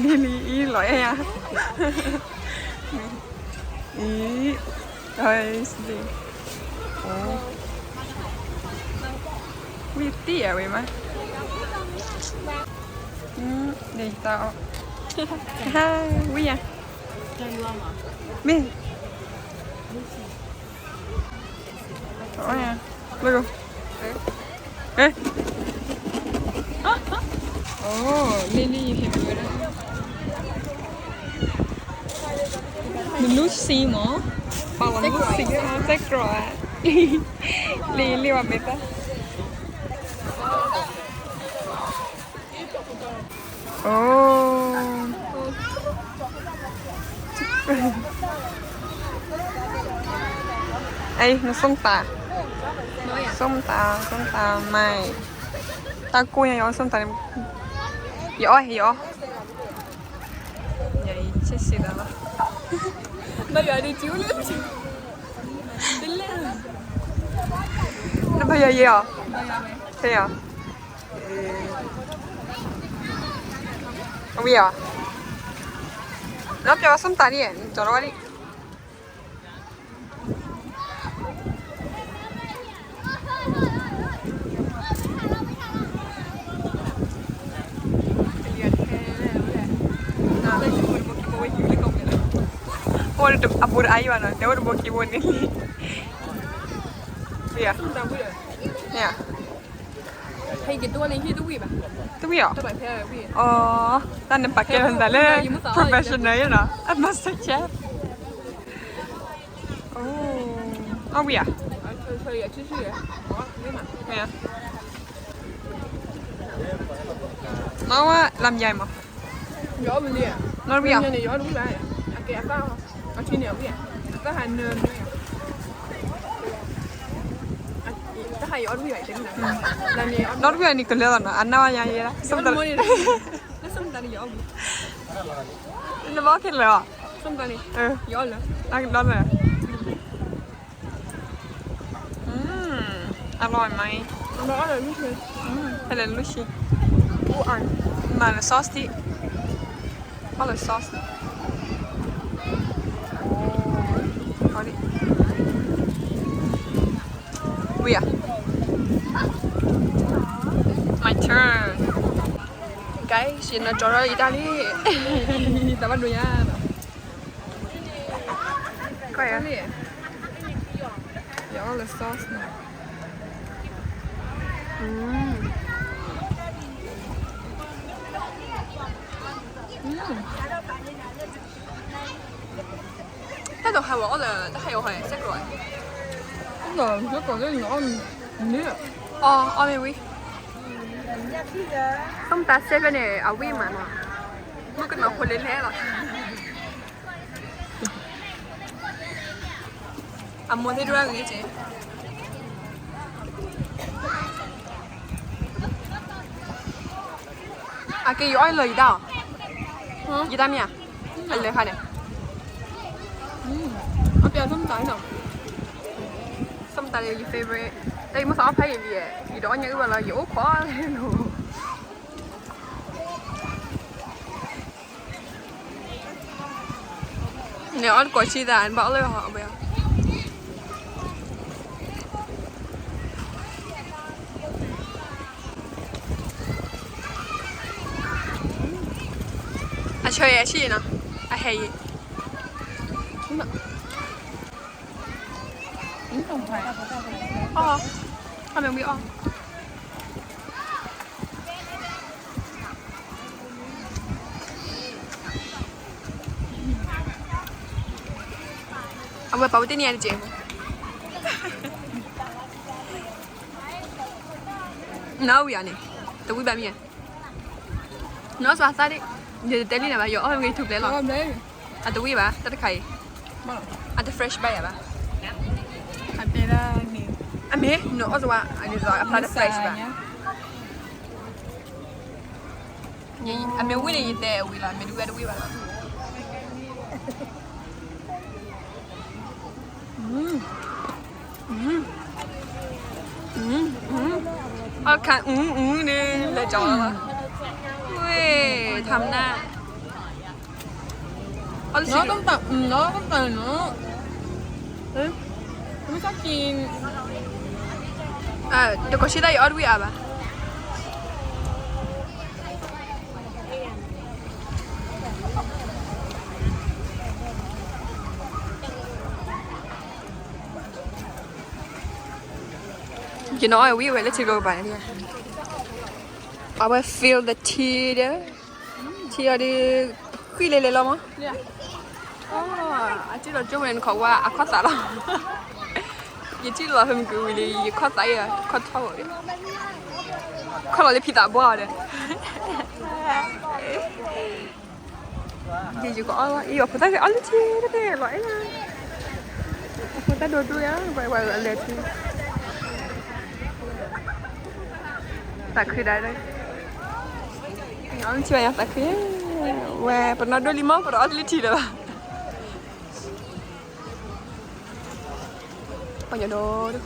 လီၤအီၣ်ယါ, လံၤလံၤအံၤလီၤအီၣ်ယါ, အံၤ, ဝံၤတံၢ်အဝဲမး, ဒ်တၢ်အီၣ်, ဝံၤယါ, မ့ၢ်, လၢ, လံၤလံၤယဟဲမၤဝဲဒၣ်, နလူၤဆံမး, ပာ်လီၤနလူၤဆံ, စဲကြၢး, လံၤလံၤဝဲမ့ၢ်တၢ် အိ, အဲ နส้มตำ, ส้มตำ, ส้มตำမး, တၢ်ကိၢ်ညါယအီၣ်ส้มตำန့ၣ်, ယအီၣ် ယအီၣ်, ယအံၤဆ့ဆ့လီၤ, နဘၣ်ယၤယဲအီၤ, ဆ့အီၤ အဝံၤအီၤ, လီၤပျီၤဝဲส้มตำန့ၣ် နကၠီၤလီၤဝဲလံ. အိၣ်အဘူးတအါယံၤဘၣ်နီၤ, တဲအိၣ်တဘိခံဘိန့ၣ်လံ. မ့ၢ်ဧါ. တဝံၣ်ဧါ. အီ, တၢ်န့ၣ်ပာ်ကဲလီၤနသးလၢ professional နီၤ, a master chef. အိ, အီၣ်ဝံၤဧါ, မ့ၢ်ဧါ, မ့ၢ်ဝဲလမ်းယါမး, နီၣ်ဝံၤဧါ, နီၣ်ဝံၤဧါန့ၣ် ကလၢလီၤနီၤ, အနၢ်ဝဲယါယဲဒၣ်, နဘၣ်ခဲလၢာ်အီၤ, ဒီလၢာ် อืม อร่อยไหม อืม ဖဲလဲၣ် လူရှံ မၤလၢ sauce ဒံး အီၣ်လၢ sauce ဒံး ဝံၤဧါ, my turn, guys, ယနီၢ်ကၠီထီၣ်ယတၢ်လံ, တၢ်ဘၣ်ဒိညါနီၤ, ကီၢ်ဧါ, ယအီၣ်လၢ sauce နီၤ, อืม อืม တၢ်ဒိးဟဲဝဲအီၣ်လၢ တၢ်ဟဲဝဲဟဲစဲကျိၤ, ဒီးစဲကျိၤလၢနအီၣ်န့ၣ်, အီၣ် အီၣ်မ့ၢ်ဝံၤ, ส้มตำเซเว่นန့ၣ် အဝံၣ်မးနီၤ, မုၣ်ကနီၤဖိလၢလဲၣ်လီၤ, အမိၢ်သ့ၣ်ဒိၣ်ဂ့ၤက့ၤ အက့ၤယအီၣ်လၢယတၢ်အီၤ, ယတၢ်မ့ၢ်ဧါ, အလဲၤခါန့ၣ်, အပျး ส้มตำနီၤ, ส้มตำန့ၣ် ယ favorite, တၢ်ယမိၣ်သးအီၣ်ဖးယံာ်လံ, ယတအီၣ်ညၣ်အုၣ်ဘၣ်လီၤ ယအိၣ်ခိးလီၤ န့ၣ်အီၣ်တကိးဆံသး နဘၣ်အီၣ်လၢအဝဲ, အဆၢအံၤအဆံၣ်နီၤ, အဟဲအံၤ, အီၣ်, အီၣ်မ့ၢ်ဝံၤအီၣ် အဝဲပာ်ဝဲတ့ၢ်န့ၢ်ယၤတက့ၢ်, နအီၣ်ဝံၤဧါန့ၣ်, တဝံၣ်ဘၣ်မ့ၢ်ဧါ, နအီၣ်စီၤအသၣ်ဒံး, ယတတဲလံနၤဘၣ်, ယအီၣ်ဝဲဂ့ၤထူၣ်ကျဲလီၤ, အတဝံၣ်ဘၣ် တၢ်တခါအံၤ, အတ fresh ဘၣ်ယၤဘၣ်, အမ့ၢ် နအီၣ်စီၤဝါ အန့ၣ်အဖျါတ fresh ဘၣ်, အမ့ၢ်ဝံၣ်န့ၣ် ယတဲဝံၤလီၤ, အမ့ၢ်တဝံၣ်တဝံၣ်ဘၣ်လီၤ, အခါအူအူန့ၣ် လဲၤကီးလီၤ, ဝ့ၢ် ထါမနၢ် အီၣ်လၢဆံ, တကိးဆံသၣ်ယအီၣ်တဝံၣ်အါဘၣ်. ယနီၢ်အဝံၣ်ဝဲလၢထံကျိကပၤန့ၣ်, အဝဲ feel the tea ဒီး ထံအီၤဒီး ဃံလ့လ့လီၤမး, အထံလီၤကၠိဝဲန့ၣ် နခီဝါအခီၣ်သးလီၤ, ယထံလီၤဖဲမုၢ်ကဝံၤလံ ယခီၣ်သးအံၤ ခီၣ်ထီၣ်ဝဲ, ခီၣ်လီၤလၢဖံသးဘှီဒီး ယယကအီၣ်လီၤ အံၤ အဖိသၣ်ဂ့ၤအီၣ်လၢထံတဘ့ၣ်လီၤအဲၣ်, အဖိသၣ်ဒိၣ်ဒိၣ်ယါ ပှၤလဲၤထံ, သးခုဒါဒီး, အီၣ်လၢထံဘၣ်ယါသးခု, ဝဲ ပနီၢ်ဒိၣ်လံမး ပတအီၣ်လၢထံလၢၤဘၣ်, ပှၤညီဒိၣ်ဒိၣ်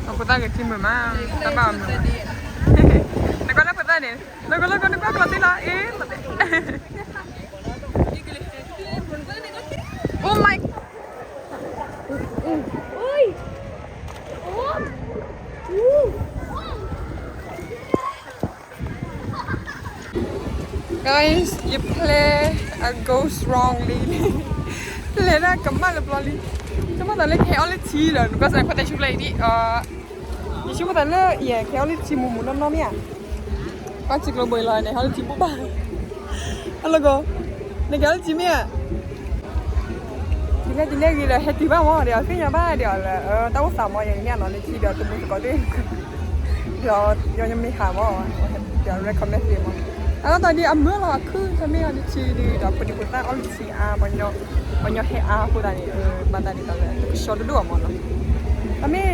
အဖိသၣ်ဂ့ၤထံမုာ်မး, တၢ်ဘၣ်အီၤမုာ်, နကွၢ်လၢဖိသၣ်န့ၣ်, နကွၢ်လၢကနကွၢ်ကျီသ့လီၤ, အ့ ကျီသ့, Oh my guys, ယ plan အ go wrong လံ, လဲၤဒၣ်ကမၣ်လၢပျီလံ, ဆိကမိၣ်သးလၢကဟဲအီၣ်လၢထံဒီး နကွၢ်စၢ်ဖဲတဲဆူဖျဲးအံၤဒံး, ယဆိကမိၣ်သးလၢယကဟဲအီၣ်လၢထံမူမူနီၢ်နီၢ်မ့ၢ်ဧါ, ကွၢ်ထံကျိဘိအံၤလီၤန့ၣ် ဟဲအီၣ်လၢထံဘူၣ်ဘၣ်, ဟဲလီၤကိး, နကဲလၢကံမ့ၢ်ဧါ, ကလဲၤကလဲၤဂ့ၤဒီး ဟဲတုၤဘၣ်မးဒီး သ့ၣ်ညါဘၣ်ဒီးလၢ တၢ်အိၣ်သးမး ယၤန့ၣ်နီၤ လၢခံဒီး တမူသကိးသ့ၣ် ဒီး ယမ့ၢ်ဟးမး ဒီး recommend သ့မး, အတၢ်ဒ်အမုာ်လီၤ အခု တမ့ၢ်အီၤတဆံဒီး ဖိဒံဖိသၣ်အီၣ်တဆံအါ ပှၤညီဟဲအါအဃိသတးန့ၣ် ဘၣ်သးဒ်သိးလၢ တကဆှီတဒိၣ်အမးနီၤ, တမ့ၢ်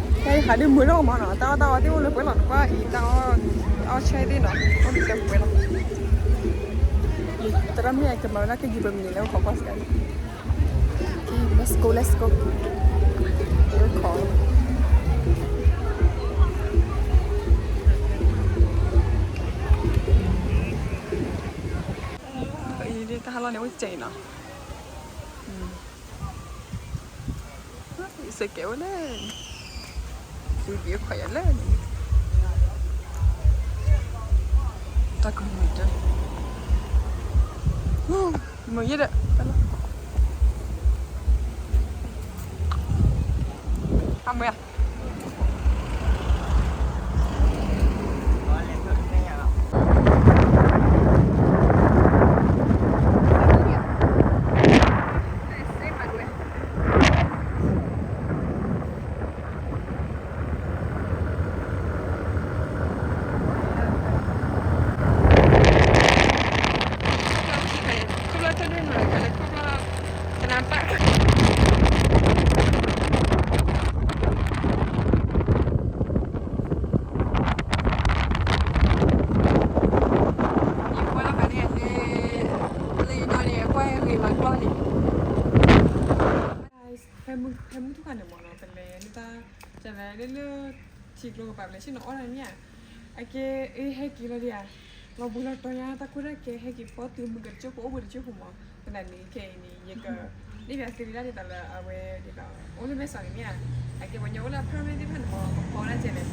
ဟဲဟးဒ်မုာ်ထီၣ်မးနီၤ တၢ်အီၣ်တၢ်အီသ့ၣ်အိၣ်လၢပှဲၤလီၤ နကွၢ်အံၤ တၢ်အီၣ်ဆဲသ့ၣ်နီၤ အိၣ်လၢပှဲၤလီၤ, တရၢ်မ့ၢ်ကမၤဝဲဒၣ်ကယံာ်ပမံၤန့ၣ်လၢခီကွၢ်စကါ Okay, let's go, let's go. တၢ်ဟးလီၢ်န့ၣ် အိၣ်စဲအံၤနီၤ, စကဲဝဲလၢန့ၣ်, စံးဘံးခွဲးယၤလၢန့ၣ်, တၢ်ကမုာ်တၢ်, မုာ်ယဲဒီး, အမွဲ ယကွၢ်လၢဖဲန့ၣ် လၢယနီၢ်န့ၣ် ကွၢ်ဂ့ၤမးကျီၢ်န့ၣ် ဖဲမုၢ်ထူၣ်ခါန့ၣ်မ့ၢ်နီၤ ပလဲၤလၢတၢ် ကလဲၤလၢလၢ ထံကျိကပၤ ပလဲၤဆ့ၣ်နီၤအီၣ်တၢ်န့ၣ်ဧါ, အကဲ အ့ ဟဲက့ၤလီၤဒံးဧါ, လီၤဘှံးလီၤတီၤညါ တၢ်ကိၢ်တၢ်ဂီၤ ဟဲက့ၤဖီတုၤမုၢ်ကတစိၢ်ဖိ အိၣ်ဘှံးတစိၢ်ဖိမး, သနာ်န့ၣ် ခဲအံၤန့ၣ် ယက န့ၢ်ဘၣ်သုလံဒၣ်ဒ်သိးလၢအဝဲဒ်သိး အိၣ်လၢမဲၢ်ဆီးန့ၣ်မ့ၢ်ဧါ, အကဲပှၤညီအိၣ်လၢ apartment သ့ၣ်တဖၣ်န့ၣ်မ့ၢ် ကဖီဒၣ်ကဲလဲၣ်မး,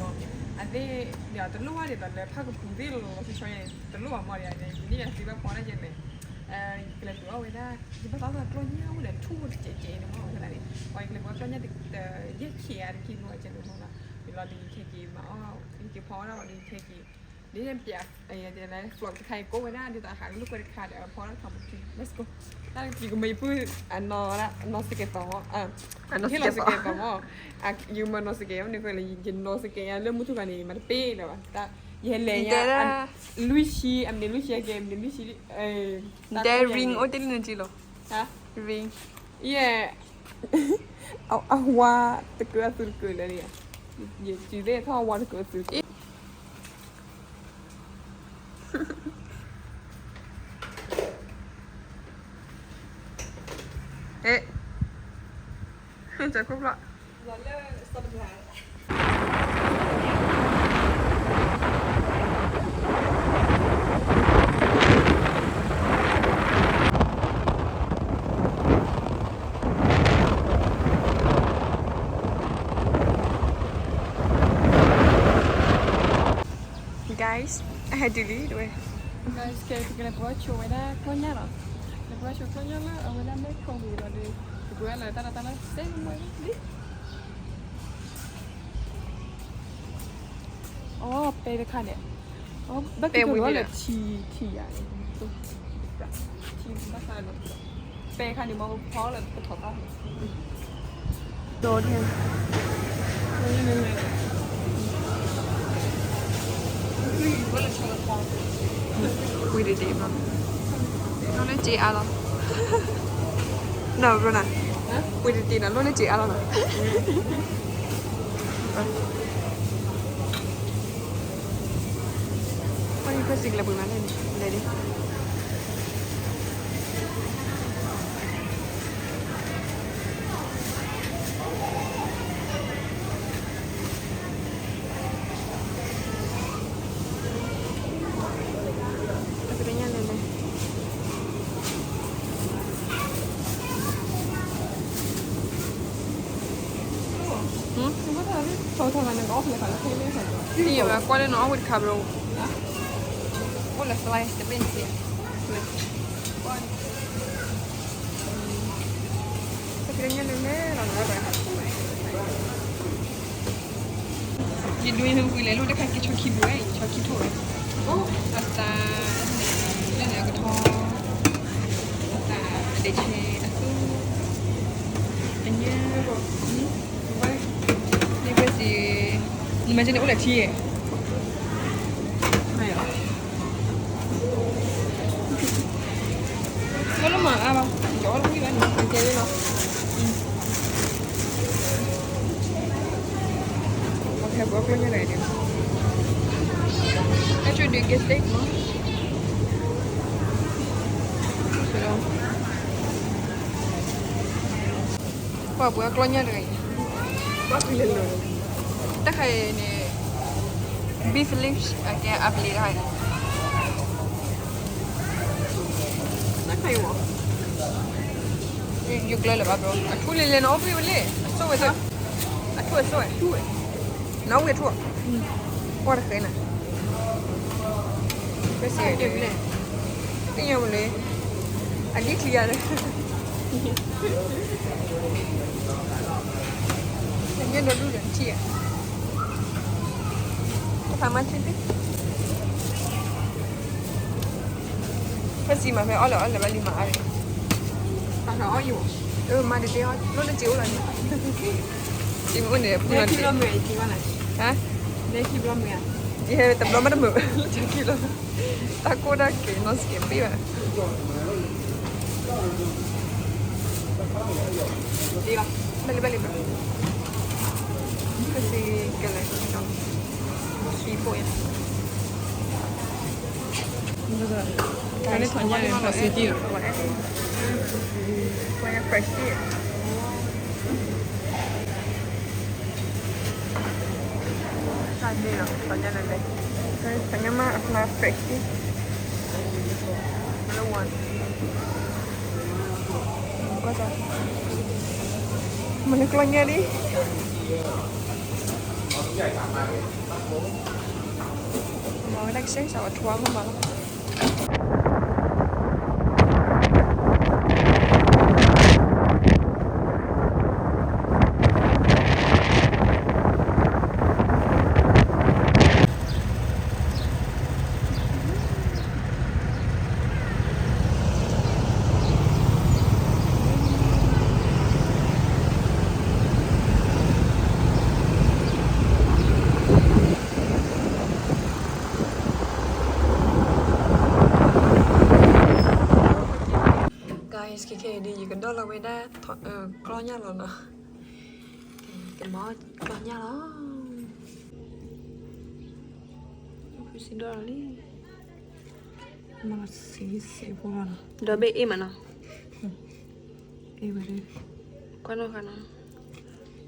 အသ့ၣ်ဒီးတလိၣ်ဘၣ်ဒ်သိးလၢဖးကပူၤသ့ၣ်လီၤလီၤဆီဆီန့ၣ် တလိၣ်ဘၣ်မးဒံးဧါ, ယန့ၢ်ဘၣ်သုဘၣ်ဖီဒၣ်ကဲလဲၣ် ကလဲၤတုၤအီၣ်ဝဲဒၣ် ယဘၣ်သးသးကျီၢ်ညါအိၣ်ဒီးထူၣ်တကဲးကဲးန့ၣ်မ့ၢ် အဃိသတးန့ၣ် ပှၤကလဲၤပှၤကျီၢ်ညါတကဲး ယဲၢ်ခံဂၤတက့ၢ်မ့ၢ် အကဲန့ၣ်မ့ၢ်လီၤ, ဝံၤလီၤဒီးယကဟဲက့ၤမၤအီၣ် ယကဖီအီၣ်ဒၣ်ဝဲဒီးယကဟဲက့ၤ ဒ်န့ၣ်ပျဲ vlog တခါအံၤ ကိးဝဲဒၣ်ဒ်သိးဟးကလုၢ်ကွဲတခါဒီး ဖီအီၣ်တၢ်ခီပထံ let's go, တၢ်တကံကမ့ၢ်ယပုၢ်အနီၢ် အနီၢ်စကဲးသိးမ့ၢ် အနီၢ်စကဲးသိးမ့ၢ် ယမၤနီၢ်စကဲးမ့ၢ်န့ၣ် ယနီၢ်စကဲးယၤလၢမုၢ်ထူၣ်ခါန့ၣ် မၤတပ့ၢ်လၢၤဘၣ် ယဟဲလဲၤညါ လွံၢ်ဆံ အမံးနံးလွံၢ်ဆံအကဲ မံးနံးလွံၢ်ဆံ တဲ ring အိၣ်တ့ၢ်လံနကံလီၤ, ring, ယဲ အဝါတကၢအသုတကၢလၢာ်, ယစုသ့ၣ်ထီၣ်အဝါတကၢအသုတကၢ, ဟဲ ကၠီခိၣ်ဖျီၣ် guys, အဟဲတုၤလံတဝဲ, guys ကဲ ပကလဲၤပှၤဆိဝဲဒၣ်ကျီၢ်ညၣ်လီၤ, လဲၤပှၤဆိကျီၢ်ညၣ်လၢအဝဲဒၣ်မဲၢ်ခိၣ်ဂ့ၤလီၤဒီး ပကဝဲလၢတၢ်လၢတၢ်လၢစဲမွဲလံ အိ ပဲတခါန့ၣ်, ဘၣ်က့ၤကလီလၢထံထံယၤန့ၣ်, ထံဘၣ်ခါန့ၣ်, ပဲခါန့ၣ်မ့ၢ်ဖီလၢပထီၣ်ဘၣ်, ဒီးန့ၣ် ဝံၤတတ့ၢ်ဘျီ, လိၣ်လၢက့အါလီၤ, နီၢ်ဘျီနၤ, ဝံၤတတ့ၢ်နၤ လိၣ်လၢက့အါလီၤနၤ. အီၣ်ဒံးဖဲစံးကလဲၤပှ့ၤမးလဲၣ်န့ၣ် လဲၤဒံး. ပကညါလဲၤလဲၤ ယကွၢ်လၢနအီၣ်ဝဲတခါဘျီ, အိၣ်လၢ slice တဘ့ၣ်န့ၣ်, ပကညါလဲၤလဲၤလီၤ, ယဒွံနကွံာ်လဲၤလိၣ်တခါက့ၤဆီခံဘိအံၤ ဆီခံထိၣ်ဝဲ, အသး, လၢန့ၣ်အကထီ, အသး, အဒ့းဆဲး, အသူ, အညၣ်, ဝဲ, န့ၣ်ဖဲစံး, နမၤကဲန့ၣ်အိၣ်လၢထံဧါ. လီၤလီၤမၤအါဘၣ်, ကီလီၤဝံၤဘၣ်န့ၣ် ကဲလီၤ. ပှၤဟဲပှၤကျီၢ်ညၣ်တဂၤအံၤ, ဟဲဆိဒုးကဲစတ့ၣ်မး, ပှၤပှၤကျီၢ်ညၣ်တဂၤအံၤ, ပှၤကွံာ်လၢလၢ, တၢ်ခါအံၤန့ၣ် beef lips အကဲအဘျံးတခါအံၤ, တၢ်ခါအံၤမး, ယကျၢၤလၢၤဘၣ်ဘျီ, အထူလံၤလဲၤနီၤ အိၣ်ဘှံးဝဲလံ, အဆိၣ်ဝဲသၢ, အထူအဆိၣ်ဝဲ, နီၤဝံၤအထူ, ကွၢ်တဃဲနၤ, ပစံး, သ့ၣ်ညါဝဲလံ, အဒ်ချံယၤလၢ ညၣ်ဒီဒူၣ်ဒီးထံၣ်ဧါ, တခါမၤထံၣ်သ့, ဖဲစံးမၤဖဲအီၣ်လၢအီၣ်လၢဘၣ်လံမၤအါန့ၣ်, အီၣ်ယိ, မၤတတဲအီၣ် လိၣ်လၢစ့အိၣ်လီၤန့ၣ်, စ့မ့ၢ်အိၣ်န့ၣ် ပူလီၤတ့, ဟါ, ယဟဲတဘျီမးတမုာ်, လၢတၢ်ခံလီၤ, တၢ်ကိၢ်တၢ်ကဲၤ နီၢ်စကဲးပ့ၢ်ဘၣ် ဘၣ်လံဘၣ်လံဘၣ်, ကစံးကလဲၤ, ခံဖိယါ, ကန့ၣ်ထီၣ်ညါန့ၣ် ထီၣ်စ့တံၢ်လီၤ, ပှၤညါ fresh တံၢ်, တၢ်ဒ့ၣ်လီၤ ထီၣ်ညါန့ၣ်လဲၣ်, ထီၣ်ညါမးအဖျါ fresh တံၢ်, လၢဝါ မ့ၢ်လၢကျီၢ်ညၣ်လံ, မၤဝဲဒၣ်ကစဲးစးဝဲထွါမးမးလီၤ. Guys, ခဲခဲအံၤဒ် ယကဒီၣ်လီၤဝဲဒၣ် ကျီၢ်ညၣ်လီၤနီၤ, ကမၤကျီၢ်ညၣ်လီၤ, ဖုစံးဒီၣ်လီၤလံ, မၤစ့စ့ဖိလီၤနီၤ, ဒီဘ့ၣ်အ့ၣ်မးနီၤ, အ့ၣ်ဝဲဒၣ်, ကွၢ်နီၣ်ဃာ်နီၤ,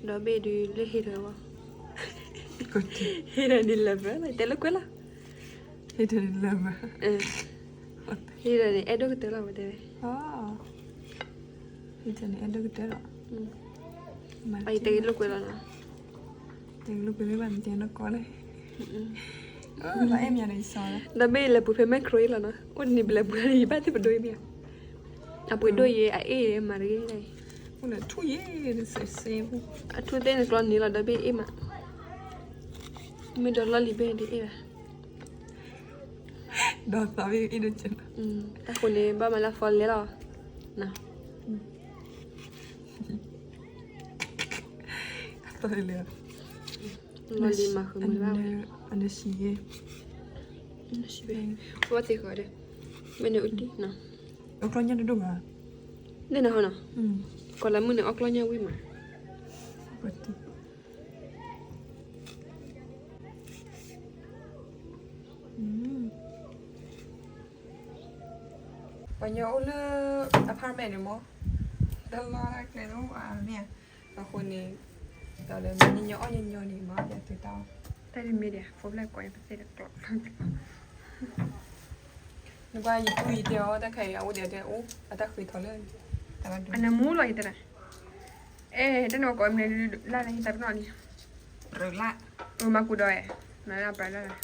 ဒီဘ့ၣ်ဒုးလၢဟ့ၣ်ထီၣ်ဝဲ, ဟ့ၣ်ထီၣ်ဒ်လၢၤဘၣ်, တဲလၢကွဲးလီၤ ဟ့ၣ်ထီၣ်န့ၣ် အဲၣ်ဒိၣ်ကတၢၢ်လီၤဝဲတဲဝဲ, ဟ့ၣ်ထီၣ်န့ၣ် အဲၣ်ဒိၣ်ကတၢၢ်လီၤ, အံၤတဲလိာ်ကွဲလီၤနီၤ, တဲလိာ်ကွဲလၢဘၣ်မ့ၢ်တဲနီၢ်ကီၢ်လဲၣ်, လီၤအဲၣ်မ့ၢ်န့ၣ်စီၤလၢ, ဒီဘ့ၣ်လဲၤပှ့ၤဖဲမဲၢ်ခရိလီၤနီၤ, အိၣ်န့ၣ်ပလဲၤပှ့ၤန့ၣ် ယဘၣ်သ့ၣ်ပဒိမ့ၢ်ဧါ, အပှ့ၤဒိၣ်ယဲ အအ့ၣ်မၤတဂ့ၤ, အထူသ့ၣ်န့ၣ်ကျီန့ၣ်လီၤ ဒီဘ့ၣ်အ့ၣ်မး, မ့ၢ်ဒီးလီၢ်လံၤဘ့ၣ်ဒ်အ့ၣ်ဘၣ် ဒီးသးဝံၣ်အ့ၣ်ဒိၣ်ကဲ, တၢ်ဃိန့ၣ် ဘၣ်မၤလၢအသီလဲလီၤ, အသီလဲ, လီၤလံၤမၤဃုာ်မုာ်ဘၣ်ဝဲ, အနၢ်ဆံးယဲ, အနၢ်ဆံးဘဲ, ဝဲသ့ၣ်ဃီဒီး, မ့ၢ်န့ၣ်အူတံၢ်နီၤ, အီၣ်ကျီၢ်ညၣ်တဒိၣ်ဘၣ်, န့ၣ်နဟီနီၤ, ကီးလၢမုၢ်န့ၣ် အီၣ်ကျီၢ်ညၣ်ဝံၣ်မး ပှၤညီအိၣ်လၢ apartment န့ၣ်မး, တလီၤကျဲလၢအမ့ၢ်, အဃိန့ၣ်, ဒီးလၢမ့ၢ်ညီညီအီၣ်ညီညီန့ၣ်မး ယသုတၢ်, တၢ်တမ့ၢ်ဒ် ဖိဖျဲၣ်ကိးပသ့ၣ်တကျိး, နကွၢ်ယတူၢ်ယတဲအီၤ တၢ်ခဲအံၤအအိၣ်ဒီးတဲအိၣ် အတၢ်ဃ့ထီၣ်လၢ, အနမူလီၤယတဲဒၣ်, အဲ တၢ်န့ၣ်ကိးမနုၤလၢ်လၢယတၢ် ပနီၣ်လံ, ရလၢ်, မၤကူဒီး, နပၢ်လၢ်လၢ်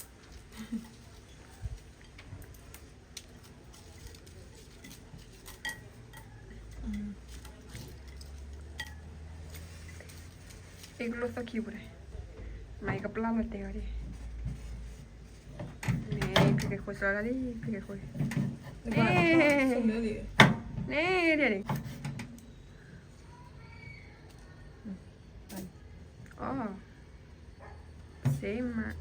အ့ၣ်ကလိၣ်သီၣ်ခံပူၤန့ၣ်, မ့ၢ်ကပျၢ်လီၤတဲာ်ဝဲဒၣ်, န့ၣ် ကဲဃိစလီလံ ကဲဃိ န့ၣ် န့ၣ် အီ same မး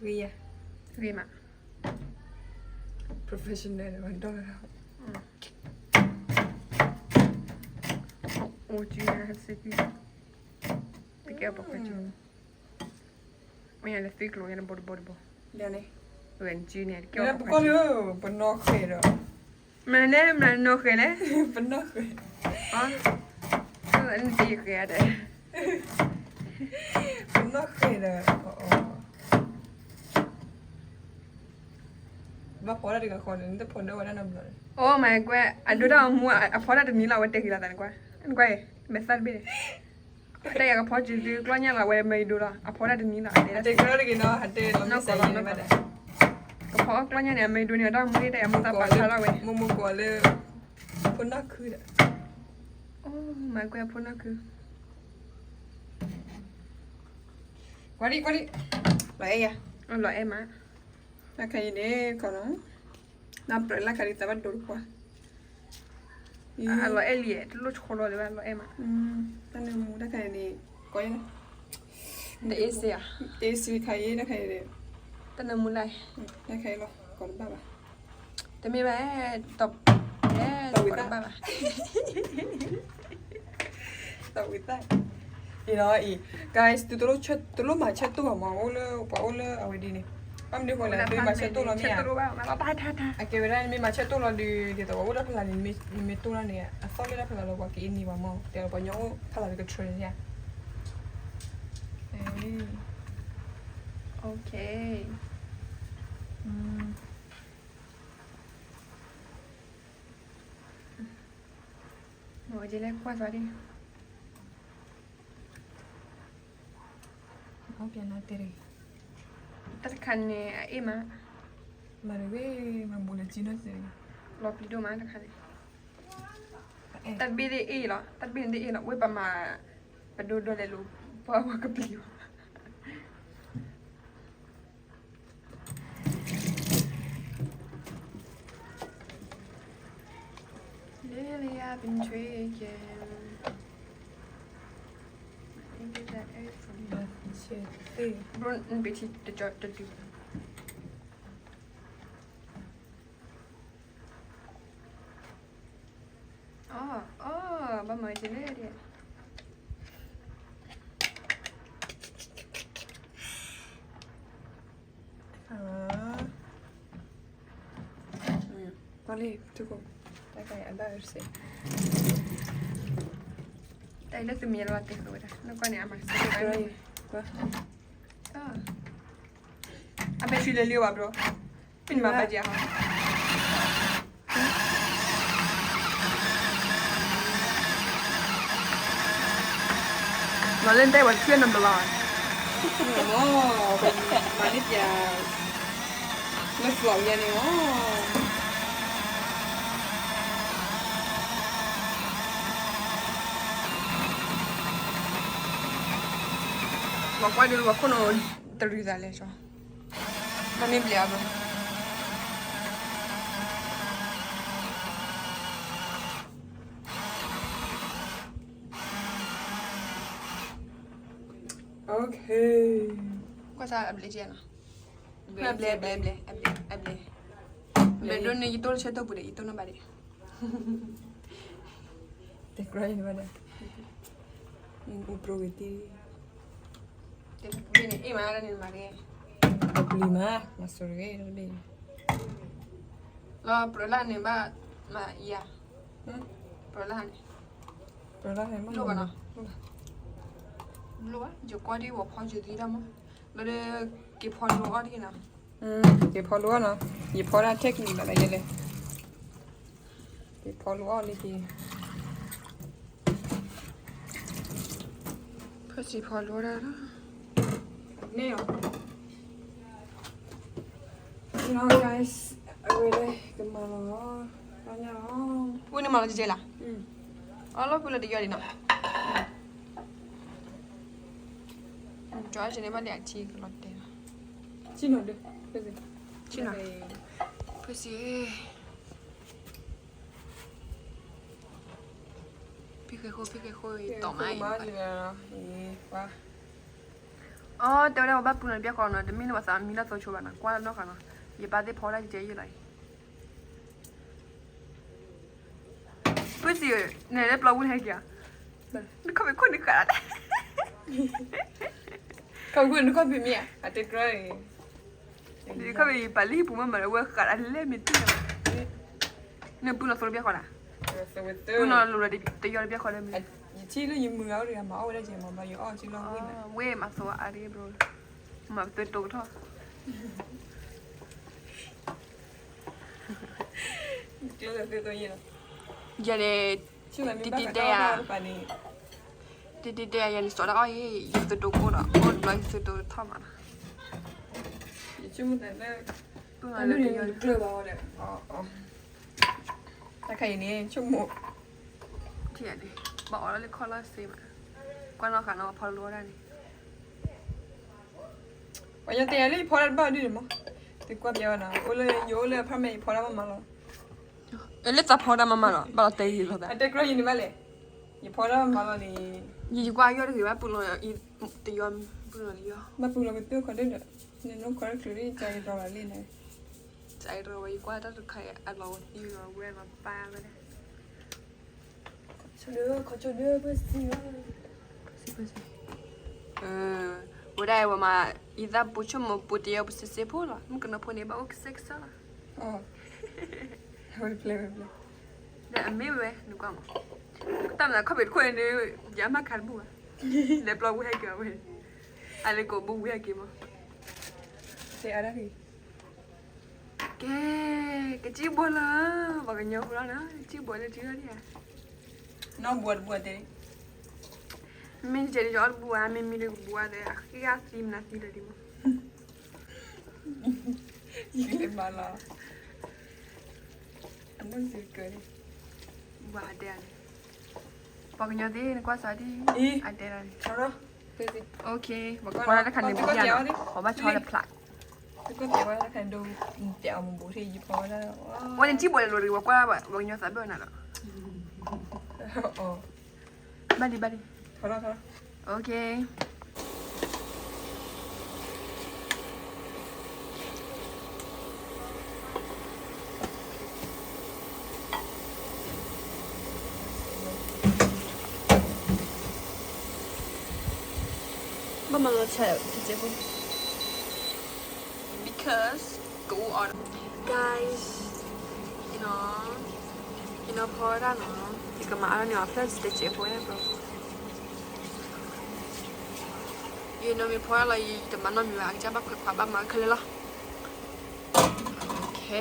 ဂ့ၤယၤ ဂ့ၤမး professional ဒီး အိၣ်ကံနၤစ့ၢ်ကီး တကဲအပှၤကဲကံ မ့ၢ်ယၤလၢသံကျိၤယၤလၢဘိတဘိတဘိ လၢန့ၣ် ဝဲကံန့ၣ် တကဲပကီၢ်လၢ ပနီၢ်ဃဲၤဒီး မ့ၢ်လဲၣ် မ့ၢ်နီၢ်ဃဲၤလဲၣ် ပနီၢ်ဃဲၤ အီ နတံၤဃဲၤဒီး ပနီၢ်ဃဲၤဒီး ဘၣ်ဖီတၢ်တဂၤဃီန့ၣ် နတဖီဒၢဝဲဒၣ်နီတဘျီန့ၣ် အိၣ်မးကွဲ အဒိတၢ်အမူ အဖီတၢ်တနံၤလီၤ အဝဲတဲက့ၤလီၤသးန့ၣ်ကွၢ် နကွၢ်အံၤ မဲာ်သၣ်တဘ့ၣ်န့ၣ် တၢ်ယၤကဖီစုသုကျီၢ်ညါလီၤ အဝဲမ့ၢ်ဒိလီၤ အဖီတၢ်တနံၤလီၤ တဲက့ၤလီၤတဂ့ၤနီၤ ဟးတဲလီၤ နီၢ်ကီၢ်လီၤ နီၢ်ကီၢ်လီၤ ကဖီကျီၢ်ညါန့ၣ် အမ့ၢ်ဒိန့ၣ် တၢ်မူန့ၣ် တၢ်ယၤမူသးပာ်ဆါထီၣ်ဝဲ မ့ၢ်မ့ၢ်ကိးလၢ ဖိနီၢ်ခုဒီး အိၣ်မးကွဲ ဖိနီၢ်ခု ကွၢ်ဒံး ကွၢ်ဒံး လီၤအဲၣ်ယၤ လီၤအဲၣ်မး တၢ်ခါအံၤန့ၣ် ခီနီၤ နပြၢးလၢ်ခါဒံးသးဘၣ်ဒိတကွၢ် အလီၤအဲၣ်လံ တလိၣ်ဆိလီၤလၢၤဘၣ် လီၤအဲၣ်မး တၢ်နၢမူတၢ်ခါအံၤန့ၣ် ကိးယၤ တအ့စ့ၢ်ဧါ တအ့စ့ၢ်ခါအံၤ တၢ်ခါအံၤန့ၣ် တၢ်နၢမူလၢ် တၢ်ခါအံၤလီၤ ကိးတဘၣ်ဘၣ် တမ့ၢ်ဘၣ် တ ကိးတဘၣ်ဘၣ် တဝံသၣ် အံၤလီၤအံၤ guys သုတလိၣ်မၤဆၢတိၢ်ဘၣ်မး အိၣ်လၢ ပှၤအိၣ်လၢအဝဲဒ်န့ၣ် ဘၣ်မနုၤဃိလဲၣ် သုမၤဆၢတိၢ်လီၤမ့ၢ်ဧါ အကဲဝဲဒၣ် နမ့ၢ်မၤဆၢတိၢ်လီၤဒုး ဒ်သိးပှၤအိၣ်တၢ်ဖီလာ်န့ၣ် နမ့ၢ်တိၢ်လီၤန့ၣ် အသီၣ်လၢတၢ်ဖီလာ်လီၤ ပှၤက့ၤအ့န့ၢ်ဘၣ်မး တဲပှၤကညီအိၣ်ဖီလာ်ကထြၢန့ၣ် OK မ့ၢ်ဝဲဒ်လဲၣ်ကွၢ်သးဒ် တၢ်တခါန့ၣ် အအ့ၣ်မး မၤတဂ့ၤ မၤဘူးလၢကံနီၢ်စ့ၢ် လီၤပျံၤဒိၣ်မးတခါန့ၣ် တၢ်တဘ့ၣ်သ့ၣ်အ့ၣ်လီၤ တၢ်တဘ့ၣ်န့ၣ်သ့ၣ်အ့ၣ်လီၤ ဝ့ၢ်ပမၤ ပဒိဒိလဲၤလိၤ ပှၤဝဲကပျံၤဘၣ် Lately I've been drinking. I think that is for me. Bro, နဘ့ၣ်ထံတကၠီတဒု အီ အီ ဘၣ်မၤက့ၤလၢဒ် တၢ်လၢသုမံၤလီၤတဲဃုာ်ဝဲဒၣ် နကွၢ်န့ၣ် အမၤစၢၤ အဘဲထံလၢလံဘၣ်ဘျီ မ့ၢ်နမၤဘၣ်က့ၤဟီ လီၤလၢတဲဝဲတထွံၣ်နဘျီ မၤန့ၢ်ပျဲ လၢ vlog ယဲန့ၣ်လီၤ လီၤကွၢ်ဒုးလီၤခိၣ်နူာ်တရံးသးလဲၣ်ကၠီ မ့ၢ်ဘျဲၣ်အဘၢ Okay ကွၢ်စၢ်အဘျဲၣ်ကဲနီၤ အဘျဲၣ် အဘျဲၣ် အဘျဲၣ် အဘျဲၣ် အဘျဲၣ်ဒိၣ်န့ၣ် ယတိၢ်လၢဆၢတိၢ်ပူၤဒီး ယတိၢ်နီၣ်ဘၣ်ဒီး တဲကြၢးယဘၣ်ဒီး အိၣ်ပြိဂ့ၤတံၢ် တဘ့ၣ်န့ၣ် အ့ၣ်မးဒ်န့ၣ်မၤဂ့ၤ အပျံၤမး မၤစိၤတဂ့ၤတဘ့ၣ် လီၤပြၢလၢ်န့ၣ်ဘၣ် မၤယၤ ပြၢလၢ်န့ၣ် ပြၢလၢ်န့ၣ် လိၣ်ဘၣ်နီၤ လိၣ်ဘၣ် ယကွၢ်ဒ်ဝဲဖီယိၤသံတၢ်မး လီၤဒီး က့ၤဖီလိအီၣ်ဒ်နီၤ က့ၤဖီလိအီၣ်နီၤ ယဖီဒၣ်ထဲကလံၤဘၣ်လၢယဲလဲၣ် က့ၤဖီလိအီၣ်လံက့ၤ ဖၢစံးဖီလိဒၣ်လီၤ န့ၣ်လီၤ guys အဝဲဒၣ်ကမၤလီၤ တၢ်ညၣ်လီၤ ဝံၤန့ၣ်မၤလီၤကဲကဲလီၤ အလီၢ်ဖုလၢတယီဒံးနီၤ, ကၠီအန့ၣ်ဘၣ်လံအထံကလီၤတဲာ်နီၤ, ဖုစံး ဖံဃဲၤဃိ ဖံဃဲၤဃိ တီၢ်မးအံၤ, အီ တဲဝဲဒၣ်ပဘၣ်ပူၤနီၤတဘျီဃီနီၤ, တမ့ၢ်လၢပှၤသးမံလၢသိဆိဘၣ်နီၤ, ကွၢ်လၢနီၢ်ဃာ်နီၤ, ယပၢ်သ့ၣ်ဖီဝဲဒၣ်ယဲယဲလီၤအံၤ, ဖုစံး နဲဒၣ်ပျီပူၤဟဲက့ၤဧါ, နခီၣ်ဖံးခိၣ်န့ၣ်ဃးဒၣ်, ခီၣ်ဖံးခိၣ်န့ၣ်နခီၣ်ဖံးမ့ၢ်ဧါ, အတဲကြၢးအံၤ ခီၣ်ဖံးပာ်လၢဟံၣ်ပူၤမးမးဒီး ဝဲဃးဒၣ်လဲၣ်မ့ၢ်တံၢ်လီၤ, နပူၤနီၤသိတဘျီဃီနီၤ, ပူၤနီၤလိၤဒီးတယီတဘျီဃီလၢမ့ၢ်, ယထံၣ်လၢယမုၢ်ဂၤအိၣ်တဂၤမၤအီၣ်ဝဲဒၣ်ကဲမး ဘျီယအီၣ်စုလီၤဝ့ၢ်မး, ဝ့ၢ်မးသိအါတဂ့ၤဘျီ, မၤပသတိကထီၣ် ယၤန့ၣ်, တံတံတဲယၤ, တံတံတဲယၤ ယၤန့ၣ်စီၤဒၣ်အီၣ်အံၤ ယသတိကအိၣ်ဒီး အိၣ်တဘျီယသတိထီၣ်မးနီၤ, ယဆိကမိၣ်သးလၢကျၢၢ်ဘၣ်ဝဲဒီး, တၢ်ခါအံၤန့ၣ် ဆိကမိၣ်, ထံၣ်န့ၣ် ဘၣ်အီၣ်လၢလၢခီၣ်လီၢ်စ့မး, ကွၢ်နီၢ်ဃာ်နီၤ ဖီတလိဝဲဒၣ်န့ၣ် ပှၤညီတဲယၤလၢယဖီတၢ်တဘၣ်ဒ်န့ၣ်မး, သုကွၢ်ပျဲဝဲနီၤ, အိၣ်လၢယအိၣ်လၢ apartment ယဖီတၢ်မးမးလီၤ, လၢသးဖီတၢ်မးမးလီၤ ဘၣ်လီၤတဲယံၤလီၤသး, အတဲကြၢးယံၤန့ၣ်ဘၣ်လဲၣ်, ယဖီတၢ်မးမးလီၤန့ၣ်, ယကွၢ်ယီၣ်တဂ့ၤဘၣ်ပူၤလီၤ, တယီပူၤလီၤတယီ, ဘၣ်ပူၤလီၤကတုၢ်ခီဒၣ်ဒီး, နနီၢ်ခီတချုးလၢယကၢ်ယတြီၤလီၤလံန့ၣ်, ကၢ်ယတြီၤဝဲ ယကွၢ်တၢ်တခါအလီၤသံလီၤဝဲလီၤပၢ်ဝဲဒၣ် ခီဒၢ ခီဒၢ ပစံး, ဝဲဒၣ်ဝဲမး, ယသးပူၤဆိကမိၣ်ပူၤတယီပူၤစ့စ့ဖိလီၤ, မုၣ်ကနီၤဖိန့ၣ် ဘၣ်အိၣ်ကစဲးကစီလီၤ, ဒီးအမ့ၢ်ဝဲ နကွၢ်မး, တၢ်မနုၤခီၣ်ဖံးတခိၣ်န့ၣ်, ယမၤခးတဘူၣ်ဘၣ်, လဲၤပျီဝံၤဟဲက့ၤဝဲ, အလဲၤကိးဘူၣ်ဝံၤဟဲက့ၤမး, တဲအါဒၣ် ကဲ, ကစံၣ်ဘိလီၤ, ပှၤကညီဖိလီၤနီၤ, ကစံၣ်ဘိလၢထံလီၤဒံးဧါ, နီၢ်ဘိတဘိတဲ, မ့ၢ်ကဲဒ်အီၣ်တဘိဧါ, မ့ၢ်မံလၢကဘိဧါ, အဃံအသံမနုၤသံလၢဒံးမး, ယကလဲၤမၤလီၤ, အမုၢ်စ့ကၢန့ၣ်, ဘၣ်တဲန့ၣ်, ပှၤကညီသ့ၣ် နကွၢ်စးဒ်, အတဲဒၣ်န့ၣ်, ပှၤကဖီတၢ်တခါန့ၣ် ပဘၣ်ဆီတဖျး, ဝဲန့ၣ်ထံၣ်ဘိလဲၤလိၤတဂ့ၤ ပှၤကွၢ်ပှၤကညီသးဘၣ်နၤလီၤ, ဘၣ်ဒံးဘၣ်ဒံး, ဘၣ်မၤလီၤဆဲးတစဲးဖိ, because ကအိၣ်အီၤ, guys, ယနီၤ, ယနီၤဖီဝဲဒၣ်နီၤ, ယကမၤအါထီၣ်န့ၢ်အီၤ ဖျၢၣ်တစဲးဖိန့ၣ်ဘျီ, ယနီၤမ့ၢ်ဖီဝဲဒၣ်လီၤ ယတမၤနီတမံၤဘၣ်, အကစၢ်ဘၣ်ခွဲးခွါ ဘၣ်မၤခဲလၢာ်လီၤ,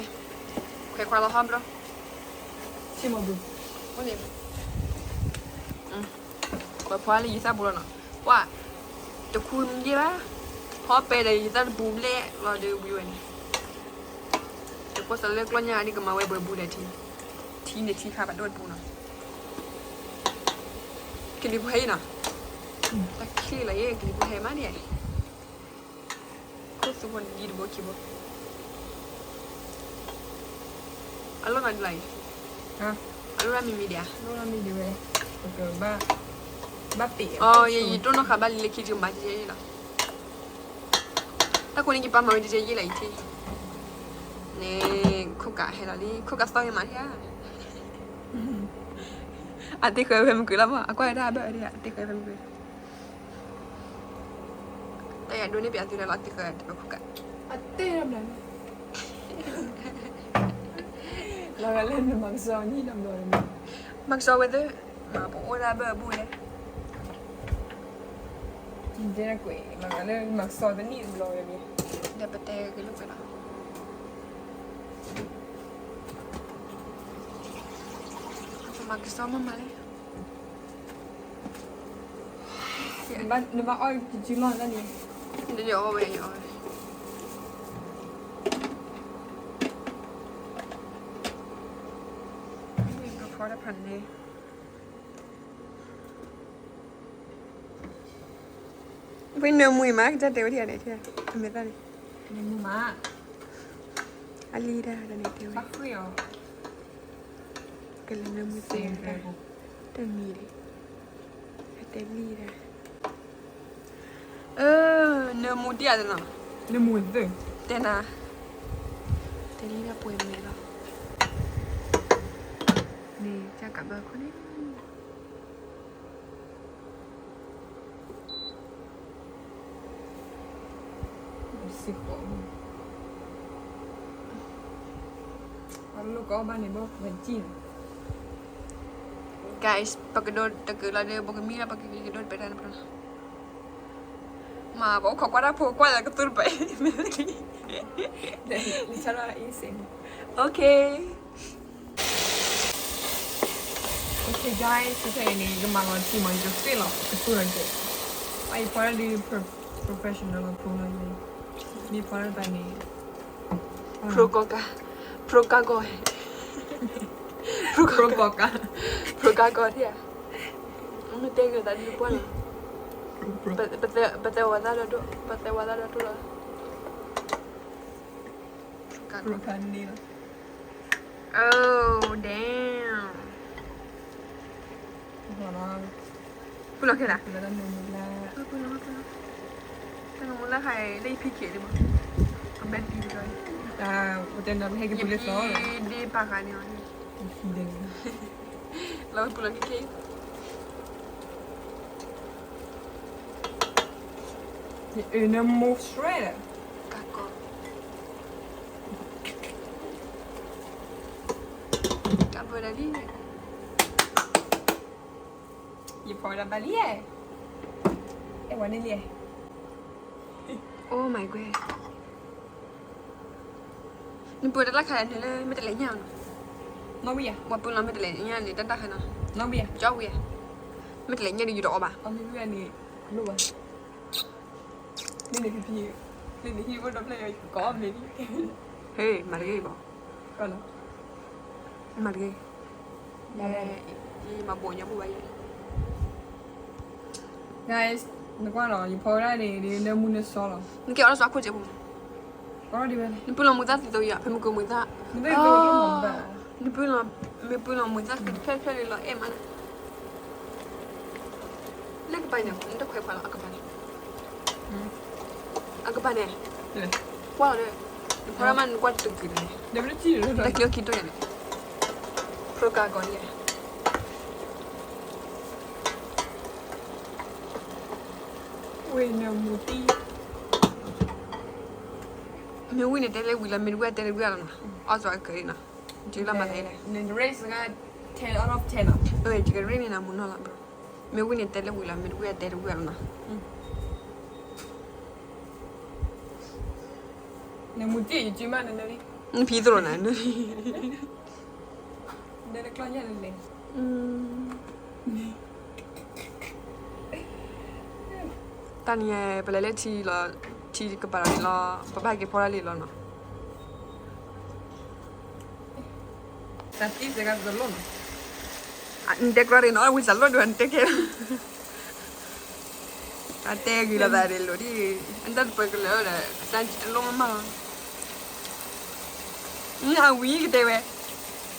ခွဲးခွါလီၤဟီဘျီ, ပဖီလၢယသၣ်ပူၤလီၤနီၤ, ပှၤ, တခူမ့ၢ်ဘၣ်, ဖီပဲဒီးယသၣ်တပူၤဘျဲၣ်လီၤဒီးဝံၤဝဲန့ၣ်, တကွၢ်စးလၢကျီၢ်ညါဒ်ကမၤဝဲဘှဲးဘူးဒီးထံ, ထံန့ၣ်ထံခါဘၣ်ဒိၣ်တပူၤနီၤ, ကလံၤဖိဟဲအံၤနီၤ, တၢ်ခံလီၤယဲ ကလံၤဖိဟဲမးန့ၣ် ခိၣ်သူဖိန့ၣ် ဒ်တဘိခံဘိ, အလိၣ်မးဒ်လီၤအံၤ, အလိၣ်မးမံၤမံၤဒံးဧါ, အီ ယတိၢ်နီၣ်ဃာ်ဘၣ်လံလၢခံကမၤကဲလီၤ, တၢ်ခိၣ်န့ၣ်ယပၢ်မၤဝဲကဲယဲလီၤအံၤထံ, န့ၣ် ခိၣ်ကးဟဲလီၤလံ ခိၣ်ကးသီၣ်ယမၤထံဧါ, အသ့ဃဲဖဲမုၢ်ကွံာ်လီၤမး အကွၢ်ဝဲဒၣ်အဘၣ်ဝဲဒၣ် အသ့ဃဲဖဲမုၢ်ကွံာ် တၢ်ယၤဒိးန့ၢ်ပျးသုလၢလီၤတံၢ်ဃဲတပခိၣ်ကး, အတဲရဘျီ, လီၤဂာ်လၢနမၤကစီနံၣ်ဒီးဘျီ, မၤကစီဝဲသ့ၣ်, မၤပအိၣ်ဒၣ်ဘၢအဘူၣ်လဲၣ်, တဲကွဲးလီၤဂာ်လၢမၤကစီတနံၣ်တဘျီဝဲမ့ၢ်, ဒီးပတဲက့ၤလိာ်ကွဲးလီၤ, မၤကစီမးမးလဲၣ်. နဘၣ်အီၣ်ကစုလီၢ်န့ၣ်, ယအီၣ်ဝဲ ယအီၣ်ဝဲ, ဖီတဖၣ်န့ၣ်, ဖဲနၢမူအံၤမး ကစၢ်တဲဝဲဒ်န့ၣ် အမဲာ်သၣ်န့ၣ် နၢမူမး အလံၣ်ဒၣ်တၢ်န့ၣ်တဲဝဲ ဘၣ်ဃ့ၢ်အီၤ ကလဲၤနၢမူသ့ၣ်တၢ် တမံၤဒံး အတဲလံၣ်ဒၣ် အၢ နၢမူတံၢ်အါတနီၤ နၢမူသ့ၣ် တဲနၤ တဲလံၣ်ဒၣ်ပှဲၤမဲာ်လီၤ န့ၣ် ကစၢ်ကးဘၢခိၣ်န့ၣ် စ့ၢ်ကီး အလိၣ်ကအီၣ်ဘၣ်န့ၣ်ဘၣ် ပှၤကံၣ်န့ၣ် guys ပကဒိတကလီၤဒီး ဘိကမံလီၤ ပကကဒိတပဲတၢ်န့ၣ်ပလီၤ မၤပအိၣ်ခိးကွၢ်တၢ်ဖိကွၢ်လၢကသူတပာ် okay Okay guys ခဲအံၤန့ၣ် ယကမၤလီၤထံမး ယကသ့ၣ်လီၤ ကသူလီၤက့ၤ အအံၤဖီဒၣ်ဒုး professional လီၤ pro လီၤ မ့ၢ်ဖီဒၣ်တပၤန့ၣ် pro ကီကါ pro ကါကီ pro ကီကါ pro ကါကီထံၣ်ဧါ မ့ၢ်တဲက့ၤသးဒုးပှၢ်လီၤ ပသဲဝဲသၣ်ဒီးဒိၣ် ပသဲဝဲသၣ်ဒီးဒိၣ်လီၤ pro ကါကီ pro ကါန့ၣ်လီၤ Oh damn ပုၢ်လီၤခဲလၢာ် တၢ်ကမူလၢ်ခါအံၤ လၢယဖံက့ၤဒံးမး အဘဲတံၤတကီ ယဖံဒ့ပာ်ဃာ်န့ၣ် လီၤဝဲပုၢ်လီၤခဲခဲ နၢမူ straight ကါကီ ကါပၢၢ်ဒၣ်လံ ယဖီဝဲဒၣ်ဘၣ်လံ အဲၣ်ဝဲန့ၣ်လံ Oh my god နပုၢ်တၢ်လၢခါနုာ်လၢမ့ၢ်တလဲၤညၣ်နီၤ နီၣ်ဝံၣ်ဧါ ပှၤပုၢ်လီၤမ့ၢ်တလဲၤညၣ်န့ၣ် တၢ်တၢ်ခါနီၤ နီၣ်ဝံၣ်ဧါ ကၠီဝံၣ်ဧါ မ့ၢ်တလဲၤညၣ်ဒီးယူၤတအီၣ်ဘၣ် အီၣ်မ့ၢ်ဝံၣ်ဧါန့ၣ် လိၣ်ဘၣ် မ့ၢ်န့ၣ်ဖံဖံ မ့ၢ်န့ၣ်ဟံၣ်အိၣ်ဒီဖျၢၣ် ကီမ့ၢ် ဟဲ မၤတဂ့ၤဘၣ် မၤတဂ့ၤ ယမၤဘိးညီဘိးဘၣ်ယဲ guys နကွၢ်လီၤ ယဖီဝဲဒၣ်န့ၣ် နၢမူနစီလီၤ နကဲအီၣ်လၢစီအခိၣ်စဲးပူၤ နပုၢ်လီၤမူသၣ်သံသိယၤ ဖဲမုၢ်ကိၢ်မူသၣ် နပုၢ်လီၤ မ့ၢ်ပုၢ်လီၤမူသၣ်သံတဖျၢၣ်တဖျၢၣ် လၢလီၤအဲၣ်မး လၢကပၤန့ၣ် နတခွဲးခွါလီၤ အကပၤန့ၣ် အကပၤန့ၣ် ကွၢ်လီၤဒီး နဖီရၣ်မး နကွၢ်တက့ၤန့ၣ် တၢ်ကျိခံတိၢ်ယၤန့ၣ် ဖျိကါကီၤန့ၣ် ဝ့ၢ်နၢမူတံၢ် မ့ၢ်ဝံၣ်န့ၣ်တဲလၢဝံၤလီၤ မ့ၢ်တဝံၣ်တဲလၢဝံၣ်လီၤနီၤ အီၣ်စီၤအကၢၤနီၤ ကလီၤမၤသးလီၤ န rate စကား ten out of ten နီၤ ယက rate န့ၣ်နမူနီၤလီၤ မ့ၢ်ဝံၣ်န့ၣ်တဲလၢဝံၤလီၤ မ့ၢ်တဝံၣ်တဲလၢဝံၣ်လီၤနီၤ နမူတံၢ်ယစုမး နနၢၤလံ နဖံသရိာ်နၤ နနၢၤလံ နနၢၤလၢကျီၢ်ညၣ်လဲၣ်လဲၣ် တၢ်နံၤညါ ပလဲၤလၢထံလီၤ ထံကပၤလီၤန့ၣ်လီၤ ပဘၣ်က့ၤဖီတၢ်လံလီၤနီၤ တၢ်သံစကားတလိၣ်နီၤ နတဲကြၢးန့ၣ်နီၤ ဝံသးလိၣ်ဒိၣ်နတဲခဲ အတဲဂ့ၤလီၤသးဒ်လိၤဒ် အတၢ်တပၢၤကလၢာ်ဒီး အတၢ်အလိၣ်မးမးလီၤ အဝံကတဲဝဲ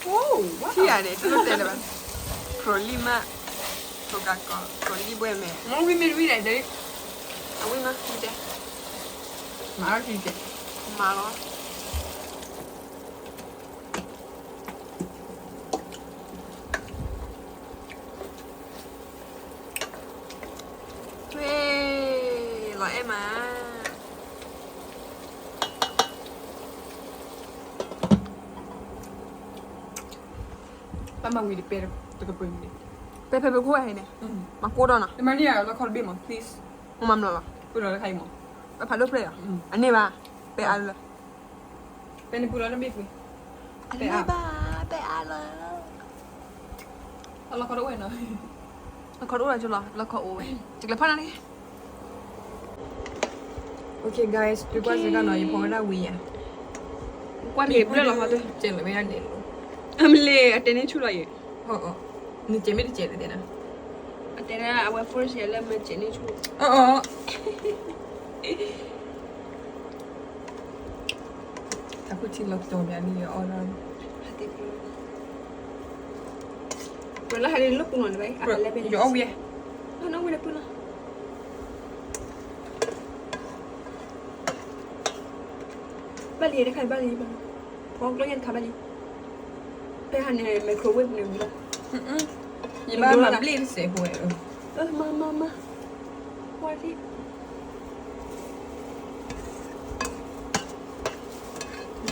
ထံၣ်ဂၤန့ၣ် တလိၣ်တဲလၢၤဘၣ် ခရိလံမး ခရိကၤကီ ခရိလံဘှဲၣ်မဲာ် မ့ၢ်ဝံမ့ၢ်တဝံၣ်ဒီး အဝံမး မ့ၢ်တဲ မၤအီၣ်တံၢ်တဲ မၤလီၤ ဝ့ၢ် လီၤအဲၣ်မး ဘၣ်မၤဝံၤတပဲတကပၤန့ၣ် ပဲပဲပဲခိၣ်ဝဲဟဲန့ၣ် မၤကိၢ်ဒီးနီၤ တမၤန့ၢ်ယၤလီခီတဘ့ၣ်မး please မၤမလီၤလီၤ ပလီၤလၢခါအံၤမး ပဲဖးဒိၣ်ဖျဲၣ်ယၤ အန့ၢ်ဘၣ် ပဲအါလၢ ပဲနပူၤလီၤတဘ့ၣ်ကွံာ် အန့ၢ်ဘၣ် ပဲအါလီၤ အလီခီတအိၣ်ဝဲနီၤ လီခီတအိၣ်လီၤကလီ လီခီအိၣ်ဝဲ ယကျဲဖီၣ်နၤန့ၣ် Okay guys ဒုကွၢ်စ့ၢ်ကီးနီၤ ယဖီဝဲဒၣ်ဝံၤယၤ ကွၢ်တက့ၤပျဲၢ်လီၤဟီတ ကဲလၢဝဲဒၣ်န့ၣ်လီၤ အမလ့ၣ် အတဲန့ၢ်ဆူၣ်လီၤယံၤ နကဲမ့ၢ်တကဲလၢတဲနၤ တဲဒၣ်အဝဲ force ယၤလၢမ့ၢ်စဲးန့ၣ်ဆူၣ်, အၢ အၢ တၢ်ခူၣ်ထံလီၤကၠီၤမးန့ၣ်အီၣ်လၢ, ပှၤလၢဟးန့ၣ်လၢပူၤနီၤတဘၣ်, ယအီၣ်ဝံၤ, နီၢ်ဝံၤလၢပူၤနီၤ, ဘၣ်လံတခါဘၣ်လံ, ဖီကျိညါတခါဘၣ်လံ, ဖဲဟးန့ၣ် microwave န့ၣ်မး, ယဘၣ်မၤဘျ့ၣ်တစဲးဖိဝဲ, မၤ မၤ မၤ, ကွၢ်ထံ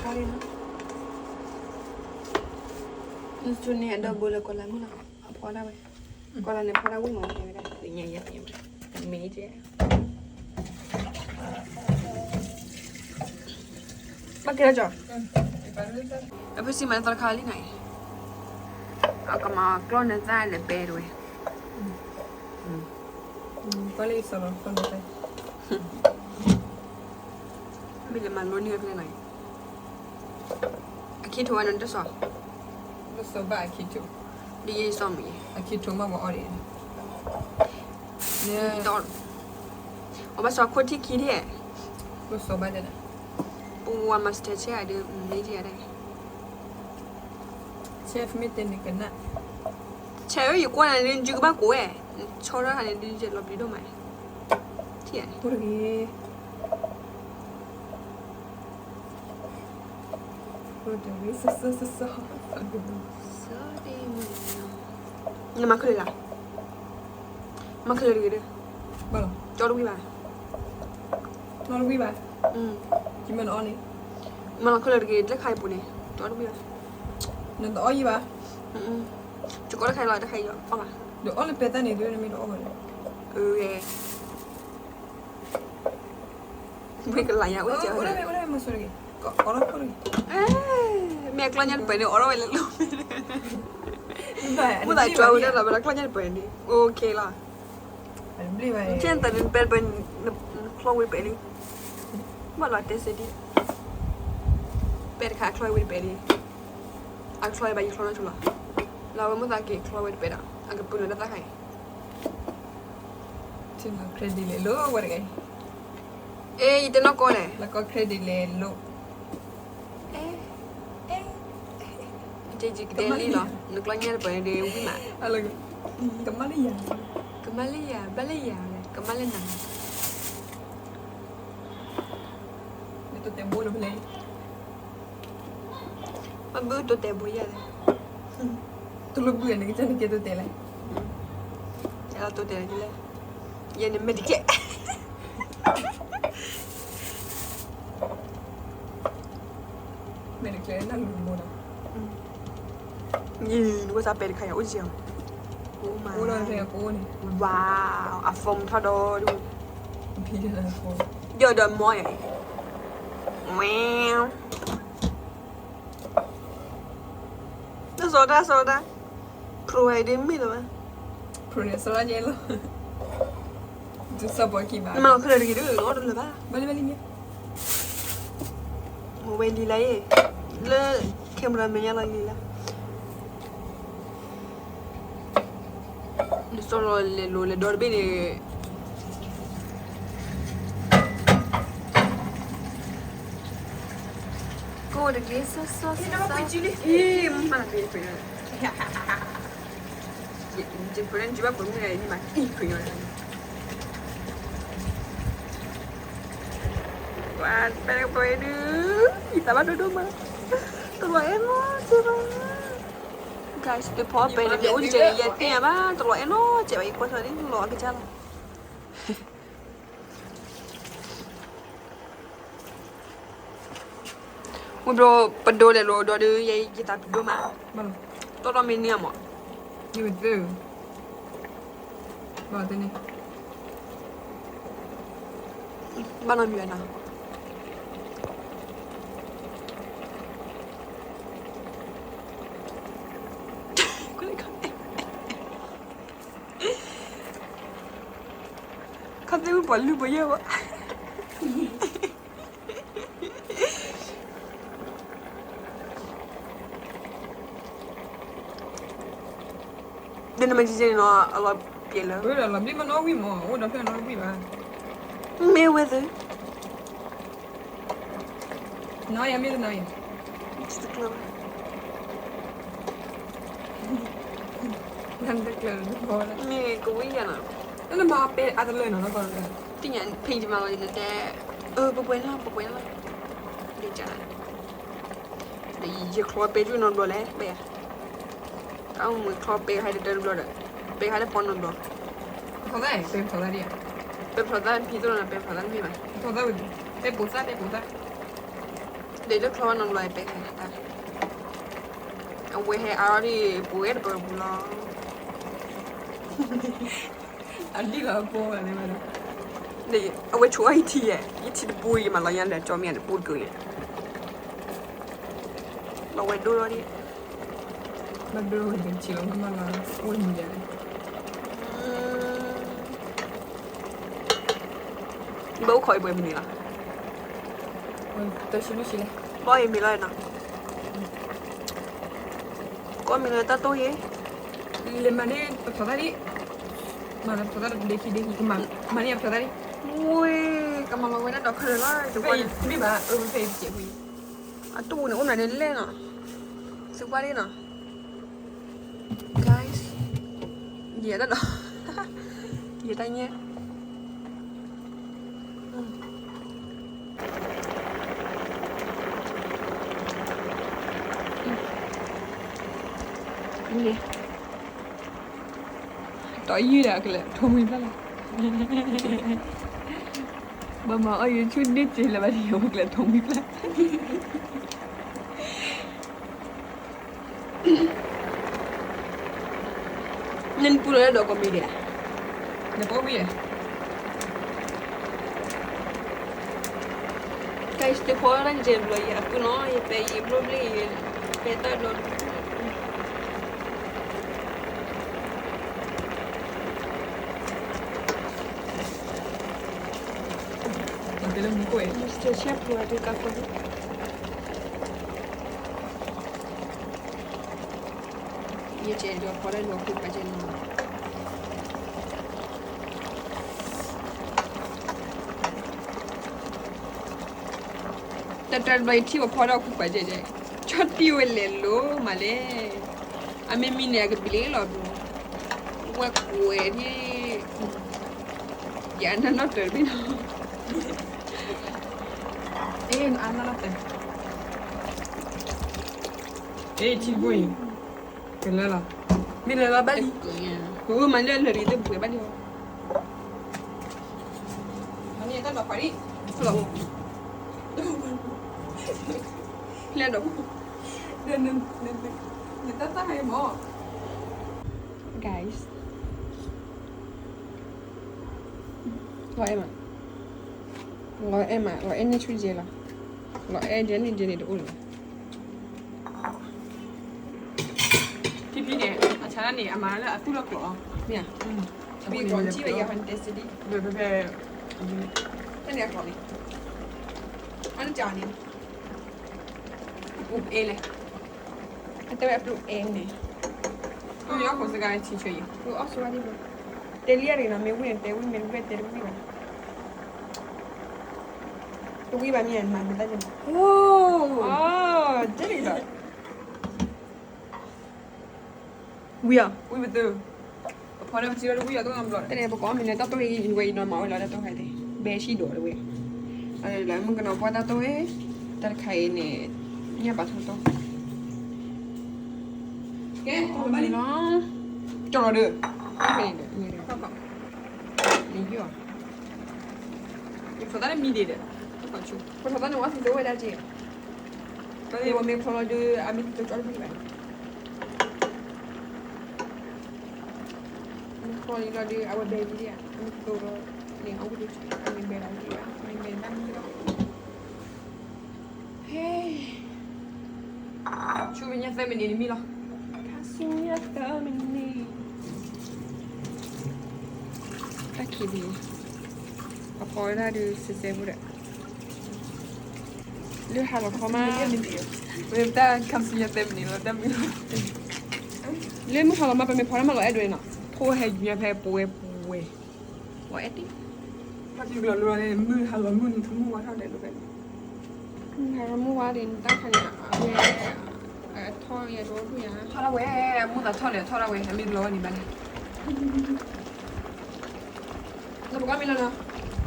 ၣ် နဆိန့ၣ် အဒီဘိလၢကီၢ်လါမုၢ်လီၤ, အဖီဒၣ်ဝဲ, ကီၢ်လါန့ၣ်ဖီဒၣ်ဝံၣ်မး, တဲဝဲဒၣ် သ့ၣ်ညါယဲၢ် မ့ၢ်ကဲ, ဘၣ်ကဲထီၣ်ကၠီ, အဖုစံးမၤသီတခါလံနၤအံၤ, အကမၤကျီၢ်နသၣ်လဲၤပဲတဝဲ, ပှၤလၢစီၤလီၤ မ့ၢ်လဲၤမၤလိန့ၢ်ဝဲဖဲလဲၣ်နၤအံၤ, အခံထိးဝဲနတစီၤ, လၢစီၤဘၣ်အခံထိး, ဒ်ယဲစီၤမုၢ်ယဲ, အခံထိးမးပှၤအီၣ်ဒံး, အဘၣ်စီၤခိၣ်ထံၣ်ခံဒံး, လၢစီၤဘၣ်တဲဒၣ်, ပဝၤ master chef ဒုး မ့ၢ်ယဲဒၣ်, chef မ့ၢ်တဲန့ၣ်ကနၣ်, chef ဧၢ ယကွၢ်နၤလၢနစုကဘၣ်ကိးဝဲ, နဆီထီၣ်ဟးန့ၣ်ဒုးယလီၤပျံၤဒိၣ်မး, ထံၣ်ဧါန့ၣ် နမၤခဲလၢာ်လၢ, မၤခဲလၢာ်တဂ့ၤဒီး, ကၠီတဝံၣ်ဘၣ်, နီတဝံၣ်ဘၣ်, မၤခဲလၢာ်တဂ့ၤ လၢခါအံၤပူၤန့ၣ် ကၠီတဝံၣ်ဘၣ်, နတအီၣ်ယံၤဘၣ်, ကၠီကီတခါအံၤလီၤ တခါအံၤအီၣ်ဘၣ်, ဒီးအီၣ်လၢပဲသၣ်န့ၣ် ဒုးနမ့ၢ်တအီၣ်ဘၣ်န့ၣ်, မ့ၢ်ကလၤညါအိၣ်ကဲ, မ့ၢ်အကျီၢ်ညါတပၢၢ်န့ၣ် အိးထီၣ်ဝဲလၢလိၤ, မ့ၢ်သးကၠီဝဲဒၣ်လီၤ မ့ၢ်ကျီၢ်ညါတပၢၢ်န့ၣ် okay လီၤ, နထံၣ်နတၢ်န့ၣ် ပဲတပၢၢ်, နချီဝဲတပၢၢ်လံ, ဘၣ်လီၤတဲစဲဒ်, ပဲတခါအချီဝဲတပၢၢ်လံ, အချီဝဲဘၣ်ယချီနီတလီၤ, လၢအဝဲမ့ၢ်သးက့ၤချီဝဲတပၢၢ်ဒီး အကပုၢ်နုာ်လၢသးခါအံၤ credit လဲၤလိၤဝဲတဂၤအံၤ, အ့ ယတဲနီၢ်ကီၢ်လဲၣ်, လၢကီၢ် credit လဲၤလိၤ, ကတဲလံလီၤ နကျီၢ်ညါတပၢၢ်န့ၣ်ဒုးဝံၣ်မး, ကမၣ်လၢယၤ, ကမၣ်လၢယၤ ဘၣ်လၢယၤ, ကမၣ်လၢနၤ, နတိၢ်တဲဘိလၢဖဲလဲၣ် ဘၣ်ဘုတိၢ်တဲဘိယၤလဲၣ်, တလိၣ်ဘုနကစၢ်နကဲတိၢ်တဲလဲၣ်, ယဲတိၢ်တဲလဲၣ်, ယဲန့ၣ်မ့ၢ်တကဲ, မ့ၢ်တကဲနလူၤဘိနီၤ, နကစၢ်ပဲတခါယၤအိၣ်ကဲ, အိၣ်ဒီးဖဲအကိးန့ၣ်, ဝါ, အ form ထီၣ်ဒီးဒုး, ဒီးဒီးမီၢ်ယၤ, ဝဲ တစီၤတၢ်စီၤတၢ်, ဖျိဝဲဒ်မ့ၢ်လၢၤဘၣ်, ဖျိန့ၣ်စီၤလၢယဲလီၤ, ဒုးစီၤပီခံဘၣ်, နမၤလီၤခဲလၢာ်တဂ့ၤဒုး နအီၣ်တလၢာ်ဘၣ်, ဘၣ်လံဘၣ်လံမ့ၢ်, မ့ၢ်ဝဲလံလၢယဲ, လၢ camera မဲာ်ညါလီၤလံလၢ နစီၤလီၤလဲၤလိၤလဲၤဒီတဘ့ၣ်န့ၣ်, ကိးတက့ၢ် စီၤစီၤစီၤစီၤ, အံၤ မ့ၢ်မၤတ့ၢ်ဖဲညါ, ယဖဲညါ ယဘၣ်ပှ့ၤမုၢ်န့ၣ် ယမၤတ့ၢ်ဖဲညါ, ကွၢ် ပဲတကပၤဒုး, ယသးဘၣ်ဒိဒိၣ်မး, တလီၤအဲၣ်နီတစဲးဘၣ်, guys သုဖီပဲန့ၣ် မ့ၢ်အိၣ်တစဲးန့ၣ် ယတဲဘၣ် တလီၤအဲၣ်နီတစဲးဘၣ် ယကွၢ်ထီၣ်န့ၣ် လီၤအကစၢ်လီၤ. ဝံၤဘျီ ပဒိလဲၤလိၤဒီးဒုး ယဲယသးပျံၤဒိၣ်မး, တီတီမ့ၢ်န့ၢ်အမး, ဘၣ်နီတမံၤဘၣ်နီၤ. ခီၣ်သ့ၣ်ဝံၣ်ပှၤလုၢ်ပယဲၢ်ဘၣ်. ဒီးနမ့ၢ်က့ၤက့ၤနီၤ အလီၤ ယဲလၢ လီၤဘျံၣ်မနီၣ်ဝံၣ်မး အိၣ်ဒီးဖျၢၣ်နီၣ်ဝံၣ်ဘၣ်. မ့ၢ်ဝဲသ့ၣ် နီၣ်ယၤမ့ၢ်တနီၣ်ယၤ တကျၢၤဘၣ်. နတကျၢၤလၢနဘီလၢ မ့ၢ်ကဝံၣ်ယၤနီၤ နမၤပဲအါတလၢနီၤ နကီၢ် သ့ၣ်ညါဖဲယမၤလီၤနတဲ အၢ ပပှဲၤလီၤ ပပှဲၤလီၤ ဒ်က ဒီးယချီပဲာ်ကွံာ်နီတဘျီလဲၣ် ပဲာ်ယၤ ကမ့ၢ်ချီပဲာ်ဟဲတတၢတဘျီဒီး ပဲာ်ဟဲတဖီနီတဘျီ ပဲာ်ဖျီသၣ်ဖံးသိလီၤနၤ ပဲာ်ဖျီသၣ်တမ့ၢ်ဘၣ် ပဲာ်ပိာ်သၣ် ပဲာ်ပိာ်သၣ် ဒီးလၢချီနီတဘျီပဲာ်ဟဲတၢ် အဝဲဟဲအါထီၣ်ဒ်ပှဲၤတပၢၤပူၤလီၤ အဒ်လီၤအပီဘၣ်န့ၣ်ဘၣ်ဒီး အဝဲဆိအီၣ်ယထံယဲ ယထံတပူၤယမၤလီၤညါဒီးကၠီမ့ၢ်တပူၤတက့ၢ် လီၤဝဲဒိၣ်လီၤဒ် ဘၣ်ဒိၣ်ဝဲတကထံလီၤ မ့ၢ်မၤလီၤအိၣ်မူယၤန့ၣ် ဘၣ်အိၣ်ခိးအံၤပှဲၤမံၤန့ၣ်လီၤ တဆံလွံၢ်ဆံလဲၣ် ဘၣ်အံၤမံၤလီၤနီၤ ကီၢ်မံၤလၢတၢ်တိၢ်ယဲ လဲၤမၤန့ၢ်ပဖျီသၣ်ဒံး မၤလၢပဖျီသၣ်တဒ့ခံဒ့ခံ ကမၤ မၤန့ၢ်အဖျီသၣ်ဒံး ဝ့ၢ် ကမၤလီၤဝဲဒၣ်ဒီးခဲလၢာ်လီၤ တဝဲမ့ၢ်ဘၣ် အဝဲဖဲအံၤတကဲးဝံၤ အတူၢ်ပူၤန့ၣ်အိၣ်မနုၤလဲၣ်နီၤ သုပှၢ်ဒ်နီၤ guys ယဲဒၣ်ဒီး ယဲတၢ်ညဲ ဒီးယုၢ်ဒီးကလဲၤထိးမှံဖျၢၣ်လီၤ ဘၣ်မၤအီၣ်ယုၢ်ဆူၣ်ဒ့စ့လၢၤဘၣ်ဒ် ယကလဲၤထိးမှံဖျၢၣ် နၢ်ပူၤလၢဒိးကိးမံၤဒဲး နပီဝံၤလဲၣ် guys တဖီတၢ်ကဲဘျီ ယအပူၤနီၤ ယပဲယဘျီဘျီ ယပဲတၢ်ဘျီ တဲလၢမူခိၣ်ဝဲ Mister Chef ပှၤဒုးကါဖီ ယကဲဒီးဖီတၢ်လီၤခူၣ်ပာ်ကဲနီၤ တၢ်တၢ်တဘျီယထံၣ်ပဖီတၢ်ခူၣ်ပာ်ကဲကဲ ကၠီတံၢ်ဝဲလဲၤလိၤမးလဲၣ် အမ့ၢ်မံန့ၣ် အကဘျ့လီၤဘျီ ဝဲကွဲးဒ် ယအနၢ်နီၣ်တၢ်တဘ့ၣ်နီၤ အနၢ်နီၣ်တၢ် အ့ ထံဘိအံၤ ကလၢလီၤ မ့ၢ်လၢလီၤဘၣ်လံ ပမၤလၢလၢာ်လံတဘှဲးဘၣ်လံ မၤန့ၢ်တၢ်ဒီးခွါဒံး လၢဒီး နတၢ်သၣ်ဟဲမး guys လီၤအဲၣ်မး လီၤအဲၣ်မး လီၤအဲၣ်န့ၢ်ဆူၣ်ယဲလီၤ လီၤအဲၣ်ယဲန့ၢ်ယဲန့ၣ်တအိၣ်လၢၤဘၣ် ဖံဖံန့ၣ် အဆါန့ၣ် အမၤလၢအသူၣ်လီၤကျိာ်လီၤ မ့ၢ်ဧါ ဖံကျိာ်ထံၣ်ဝဲယၤဟီန့ၣ်တဲစဒံ ဖဲဖဲ တၢ်န့ၣ်အကျိာ်န့ၣ် အန့ၣ် အပူၤအဲလဲၣ် အတဲဝဲအပူၤအဲန့ၣ် အီၣ်စဂါထံဆၢအံၤ အီၣ်စဂါဒ်ဘျီ တဲလံအရ့နီၤ မ့ၢ်ဝံၣ်န့ၣ် တဲဝံၣ် မ့ၢ်ဝံၣ်တဲတဝံၣ်ဘၣ် တဝံၣ်ဘၣ်မ့ၢ်မၤမ့ၢ်တၢ်န့ၣ် အိ တဲလံဒီး ဝံၤအီၤ ဝံၤပတုာ် အဖီဒီးပထံလီၤတဝံၤအီၤတအိၣ်နီတဘျီ တန့ၣ် ပကအီၣ်မ့ၢ်လၢတၢ်တိၢ်အံၤ ဝဲအံၤနီၤမၤဝဲလီၤတၢ်တိၢ်ဟဲသ့ၣ် ဘဲဆံၣ်ဒိးတဝဲ လၢမုၣ်ကနီၤပှၢ်တၢ်တိၢ်ဝဲ တၢ်တခါအံၤန့ၣ် ညၣ်ပာ်ထူတီၢ် ကဲ လီၤ ကၠီလီၤဒီး လၢယိာ် ယဖျီသၣ်န့ၣ်မံဒံးဒီး ပဖျီသၣ်န့ၣ် ဝါသံသိဝဲဒၣ်က့ၤ ဘၣ်မ့ၢ်ဝဲမ့ၢ်ဖျီလီၤဒီး အမ့ၢ်သံသိကၠီတဘ့ၣ်ဘၣ် မ့ၢ်ဖျီလီၤဒီး အဝဲဘဲဒံးဧါ အမ့ၢ်သံသိဒီး န့ၣ် အဝဲဒံး အမ့ၢ်ဘဲလီၤဒံးဧါ မ့ၢ်ဘဲဘၣ်မ့ၢ်ဒီး ဟဲ ဆူညါသၢမံးနံးတမံၤလီၤ ခါဆူညါသၢမံးနံး တၢ်ခံးဒံး အဖီဝဲဒၣ်ဒီး စဲစဲဖိဒီး လၢဟါလီၤခီမး ဝဲတၢ်ခါဆူညါသၢမံးနံးလီၤ တၢ်မုာ်လီၤ လၢမုၢ်ဟါလီၤမး ပမ့ၢ်ဖီတၢ်မးလီၤအဲၣ်ဒိးန့ၣ်နီၤ ဖိဟဲယူၤညါဖဲပဝဲပဝဲ, ဝဲအဲၣ်တ့ၢ်, ဟးလီၤမုၢ်ဝါထီၣ်ဒဲးလီၤဖဲ, ဟးလီၤမုၢ်ဝါဒ်နတၢ်ခါန့ၣ်, အဝဲ, ထီၣ်ယၤတအိၣ်ဒူၣ်ယၤ, ထီၣ်ဒၣ်ဝဲ, အမိၢ်သးထီၣ်လဲၣ် ထီၣ်ဒၣ်ဝဲ အမ့ၢ်တလီၤဝဲန့ၣ်ဘၣ်လဲၣ်, လၢပ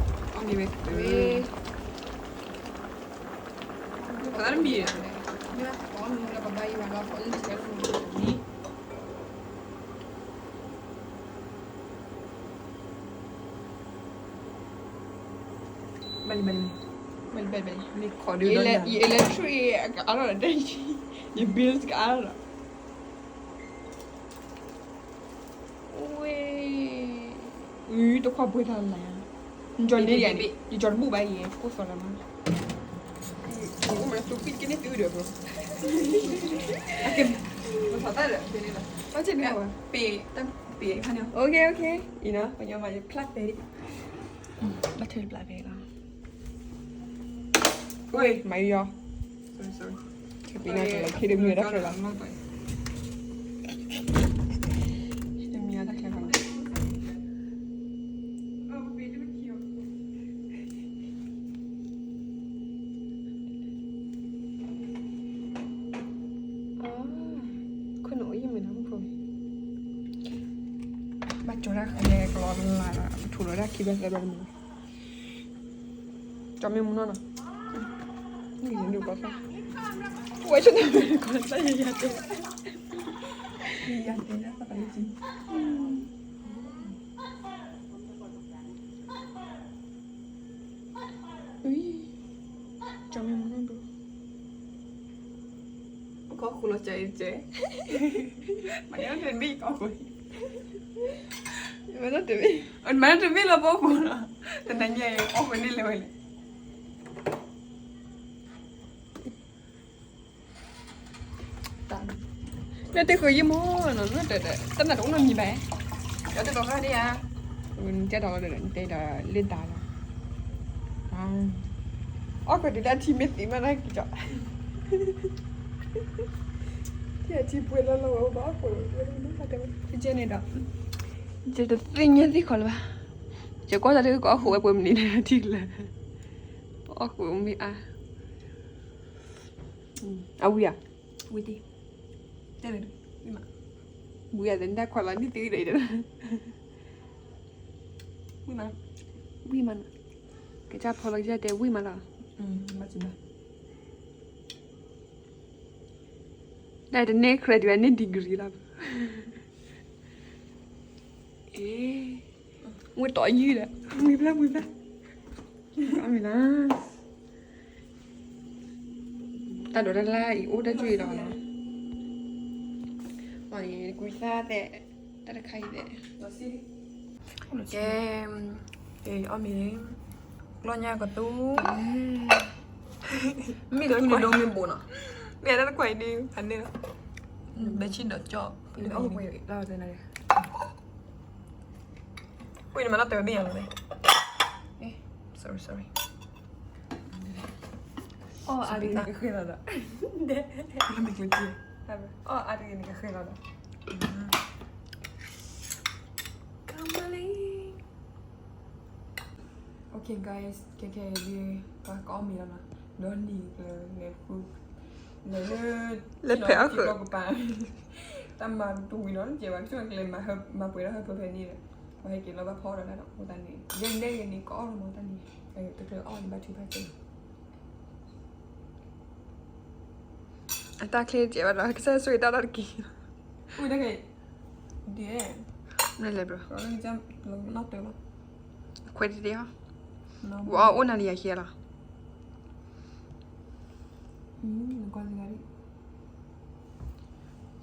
ကီၢ်မ့ၢ်လီၤနီၤ, အီၣ်မ့ၤဝဲ, ပသးတမံၤ, မ့ၢ်ဘၣ်ပကီၢ်မ့ၢ်လၢပဘၣ်ယံၤဘၣ်လီၤ ပအုၣ်ထံဘၣ်တမံၤ, ဘၣ်လံ ဘၣ်လံ, ဘၣ်လံ ဘၣ်လံ, ယ electric ကအါထီၣ်ဒီးတၢ်ယံၤ, ယ bills ကအါထီၣ်ဒီး, ဝဲ, အု တခွါပှဲၤတၢ်လၢ်, ယကၠီၤန့ၣ်ယၤန့ၣ် ယကၠီၤတဘူၣ်ဘၣ်ယဲ အိၣ်စီၤလၢမး, အိၣ်မး stupid ကန့ၢ်သုဒီး, အကဲ, မၤသးတၢ်ဒီး, ဘၣ်ဆ့ၣ်န့ၣ်, ပ့ၤတၢ်ပ့ၤခါန့ၣ်, okay okay, အံၤနီၤ ပညီမး ယဖျါတဲဒံး, ဘၣ်ထွဲတဘျးဖဲလီၤ, ဝဲ, မၤယီၤ, sorry sorry, ပ့ၤနီၤ ကလီၤခ့တမံၤတၢ်ချၢလီၤ, တမံၤတၢ်ချၢလီၤ. ခွနအိၣ်ယမ့ၢ်နီၤ, ဘၣ်ကၠီၤတၢ်ဃဲကလီၤလၢ်လၢ်, ပထူးလီၤတၢ်ခံဘျီသၢဘျီတမံၤ, ကၠီၤမ့ၢ်မူနီၢ်နီၤ, နဒုးပီသၣ်, ဝဲဆနၢ်မ့ၢ်ကီးသၣ်ယယၤတဲ, ယယၤတဲလၢသးပှၤလၢကၠီ ကၠီၤမ့ၢ်မူနီၢ်ဒိၣ်, ကီၢ်ဃိလီၤကၠီၤအံၤကဲ, မၤန့ၢ်တမ့ၢ်ကီၢ်ဃိ, မၤန့ၢ်တမ့ၢ်, မၤန့ၢ်တမ့ၢ်လၢပီၢ်ဃိလီၤ, တနၤညါအံၤ အီၣ်ဃိန့ၣ်လဲၤဝဲလဲၣ်. နတဃုယံၢ်မီၢ်နီၤ, တနၤတအိၣ်နီတမံၤဘၣ်, ယတတီၤဃာ်ဒ်ဧါ, နတဲဒီးလၢတၢ်လီၤ, အီၣ်ဃိတုၤလၢအထံမ့ၢ်သံမးနီၤက့ၤကီး, ထံအထံပှဲၤလီၤလီၤဝဲဘၣ်အီၣ်ဃိ, ကဲန့ၣ်ဒီး, ယတသ့ၣ်ညါသ့ၣ်ခီလၢၤဘၣ်, ယကွၢ်တၢ်လၢကအီၣ်ဃိဝဲပှဲၤမနုၤန့ၣ်ထံၣ်လၢ, အီၣ်ဃိမ့ၢ်အါ အဝံၤဧါ, ဝံၤတ့ၢ်, တဲလၢ, ဝံၤဧါ, တၢ်ခွါလီၤနံၣ်သံဒီး, ဝံၤမး, ဝံၤမး, ကစၢ်ဖီလီၤကစၢ်တဲဝံၤမးလီၤ, ဘၣ်, တၢ်တန့ၢ် credit န့ၢ် degree လီၤ, အ့ ဝံတီယုၢ်ဒီး ဝံဖျါဝံဖျါ, အမ့ၢ်လၢ တၢ်ဒိးတၢ်လၢအံၤအိၣ်တၢ်ကွံာ်လီၤ, ကွံာ်သၣ်သဲး, တၢ်တခါအံၤသဲး, ကဲ, အီၣ်မ့ၤ, လီၢ်ညါကတူၢ်, မ့ၢ်ကတူၢ်န့ၣ်ဒိမ့ၢ်ဘိးနီၤ, မ့ၢ်တၢ်တခွါအံၤန့ၣ် ဖးန့ၢ်လီၤ, ဘဲဆံဒီးကၠီၣ်, ဝံၤန့ၣ်မၤလီၤတဲာ်ဝဲဘ့ၣ်ညါလီၤ, sorry sorry, အီၣ်အါတဂ့ၤန့ၣ်ကဃဲလီၤဒီး, အီၣ်အါတဂ့ၤန့ၣ်ကဃဲလီၤဒီး, ကမလံ, okay guys, ခဲခဲဒ် ပှၤကအီၣ်မ့ၤလီၤနီၤ, ဒီးနံၤကျၢၤလဲၤဃု, လဲၤလၢ, လဲၤဖဲးအီၣ်ဃုာ်ကပၤ, တၢ်မၤတဝံၤနီၤ ကဲဘၣ် ကဆိၣ်ကလဲၤ မၤပှဲၤထီၣ်ဟၢဖၢဖဲန့ၣ်ဒီး, ပှၤဟဲက့ၤလီၤဘၣ်ဖီဒီးလၢဒီး အဃိသတးန့ၣ် ယဲန့ၣ်ယဲန့ၣ် ကအီၣ်လီၤမၤတၢ်န့ၣ်, တချုးအီၣ်န့ၣ်ဘၣ်ထုကဖၣ်ကဲ အတၢ်ချ့ကဲဘၣ်ဒီး ကစၢ်ဆိၣ်ဂ့ၤတၢ်ဒီးတက့ၢ်, အိၣ်တၢ်ခဲ, ဒ်, မ့ၢ်လဲၤဘျီ, နီၢ်တၢ်လီၤ, ခွဲးတဒ့ဟီ, ဝဲအီၣ်အိၣ်နၤလံယၤခံလီၤ,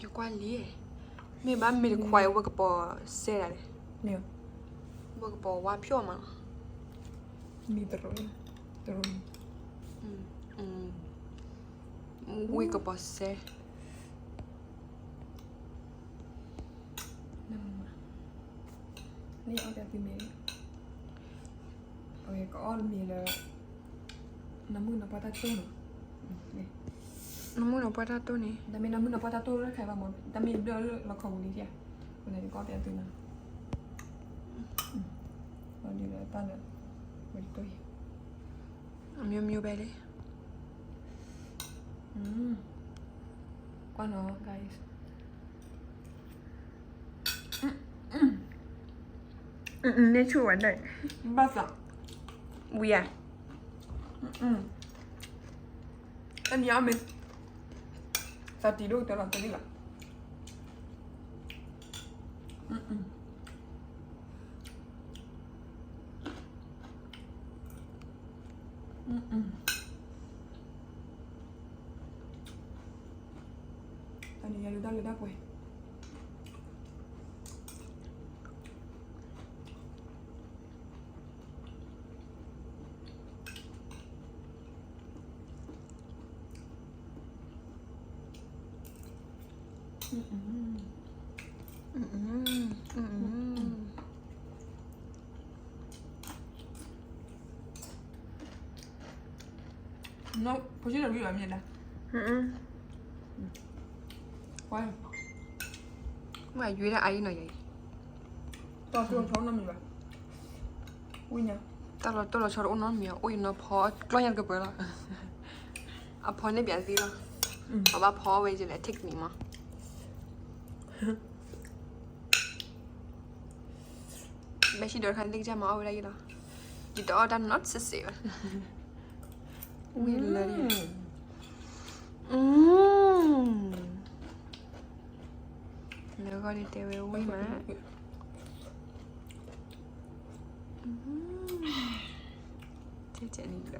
ယကွၢ်လံ, မ့ၢ်ဘၣ်မ့ၢ်တခွါအံၤ ဝဲကပီၤစဲဒၣ်လဲၣ်, ဝဲကပီၤဝါဖျိမးလီၤ, မ့ၢ်တရူး, တရူး, ဝဲကပီၤစဲ နအီၣ်တၢ်သုမ့ၢ်, အဝဲကအီၣ်မ့ၤလၢ နမုၢ်နပှၢ်တၢ်တိၢ်နီၤ, နမုၢ်နပှၢ်တၢ်တိၢ်န့ၣ် တၢ်မ့ၢ်နမုၢ်နပှၢ်တၢ်တိၢ်လၢခါဘၣ်မး တၢ်မ့ၢ်ဘျၢလၢလီခီပူၤလံဧါ, အဃိန့ၣ် ယကအီၣ်တၢ်သုနီၤ ဒီးတၢ်လၢ ဝဲတက့ၢ် အမျိုးမျိုးပဲလေ ကွၢ်နီၤ guys န့ၢ်ဆူၣ်ဝဲဒၣ် ဘၣ်သး ဝံၤဧါ တနံၤအီၣ်မ့ၢ် သးတံၤဒိၣ်ကတၢၢ်လီၤ တနံၤလီၤ တနံၤညါဒုးတၢ်လၢတၢ်ပှဲၤ ဖိဆံးဒီးဝံၤဘၣ်မ့ၢ်ဒၣ် မ့ၢ်ယွၤဒၣ်အါအံၤနီၤယၤအံၤ တၢ်လီၤတိၢ်လီၤဆီတအိၣ်နီတမံၤ အိၣ်အံၤနီၤဖီ ကျီၢ်ညါတကပၤလီၤ အဖီန့ၢ်ပၠးသ့လီၤ ပဘၣ်ဖီဝဲယလဲၣ် take me မး ဘဲၣ်ဆံဒီးတခါသ့ၣ်ကစၢ်မၤအီၣ်ဝဲဒၣ်ယံၤလီၤ ယတအီၣ်တၢ်နီတစဲးစဲးဘၣ် ဝံၤလၢ လၢဂီၢ်ဒ်တဲဝဲဝံၤမး တဲတဲန့ၣ်ဒီး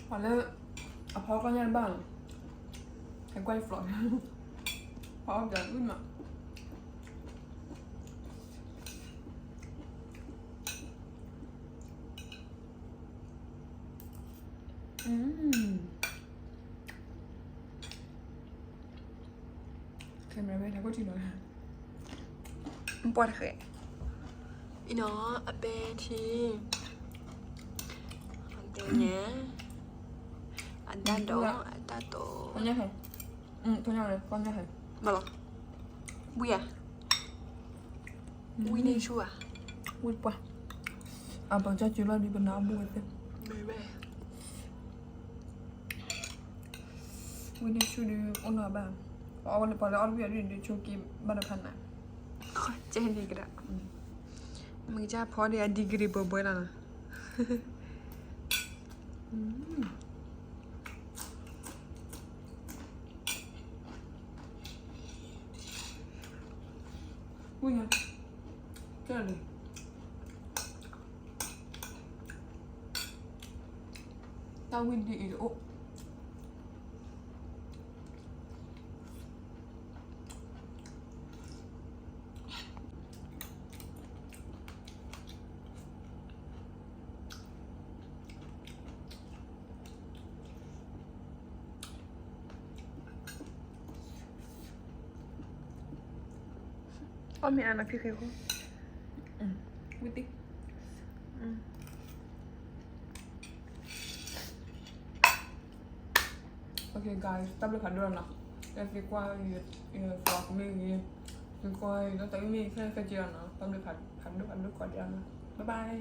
ပှၤလၢ အဖီကီၢ်ညါတဘၣ်လီၤ အကွၢ်ဖျိး ဖီအီၣ်ပၠးဝံၤမး camera ဝဲဒၣ်ခိၣ်ထံးလီၤ ပှၤတဃဲၤ အံၤနီၤ အပဲထံ အဒဲညါ အဒၣ်ဒီး အတၢ်တိာ် ဘၣ်လီၤ ဝံၤန့ၢ်ဆူၣ်ဧါ ဝံၤပှၤ အပကစၢ်စၢလီၤဒုးပနၢ်အီၣ်ဘူၣ်ဝဲသ့ၣ် ဝံၤန့ၢ်ဆူၣ်ဒုး အိၣ်နီၤဘၣ် ပှၤအီၣ်ဝဲလၢပှၤလၢအီၣ်တဘ့ၣ်အဒုးဒုးဆိက့ဘၣ်တဖၣ်နၤ ကဲန့ၣ်ကဒၣ် မ့ၢ်ကစၢ်ဖီဒံးအ degree ဘၢဘၢလီၤနီၤ ဝံၤညါ ကဲလီၤ တၢ်ဝံၣ်ဒ်အံၤတအိၣ် အီၣ်မ့ၢ်အါနီၤ ခံဃ့ဃီ ဝံၣ်တံၢ် Okay guys တၢ်ဘျုးဖးဒိၣ်နီၤ ကဲသံကွၢ် ယ vlog မ့ၢ်ဂ့ၤ သံကွၢ် ယတၢ်အုၣ်မ့ၢ်ခဲခဲက့ၤနီၤ တၢ်ဘျုးဖးဒိၣ်ဖးဒိၣ်ကိးဒဲးနီၤ bye bye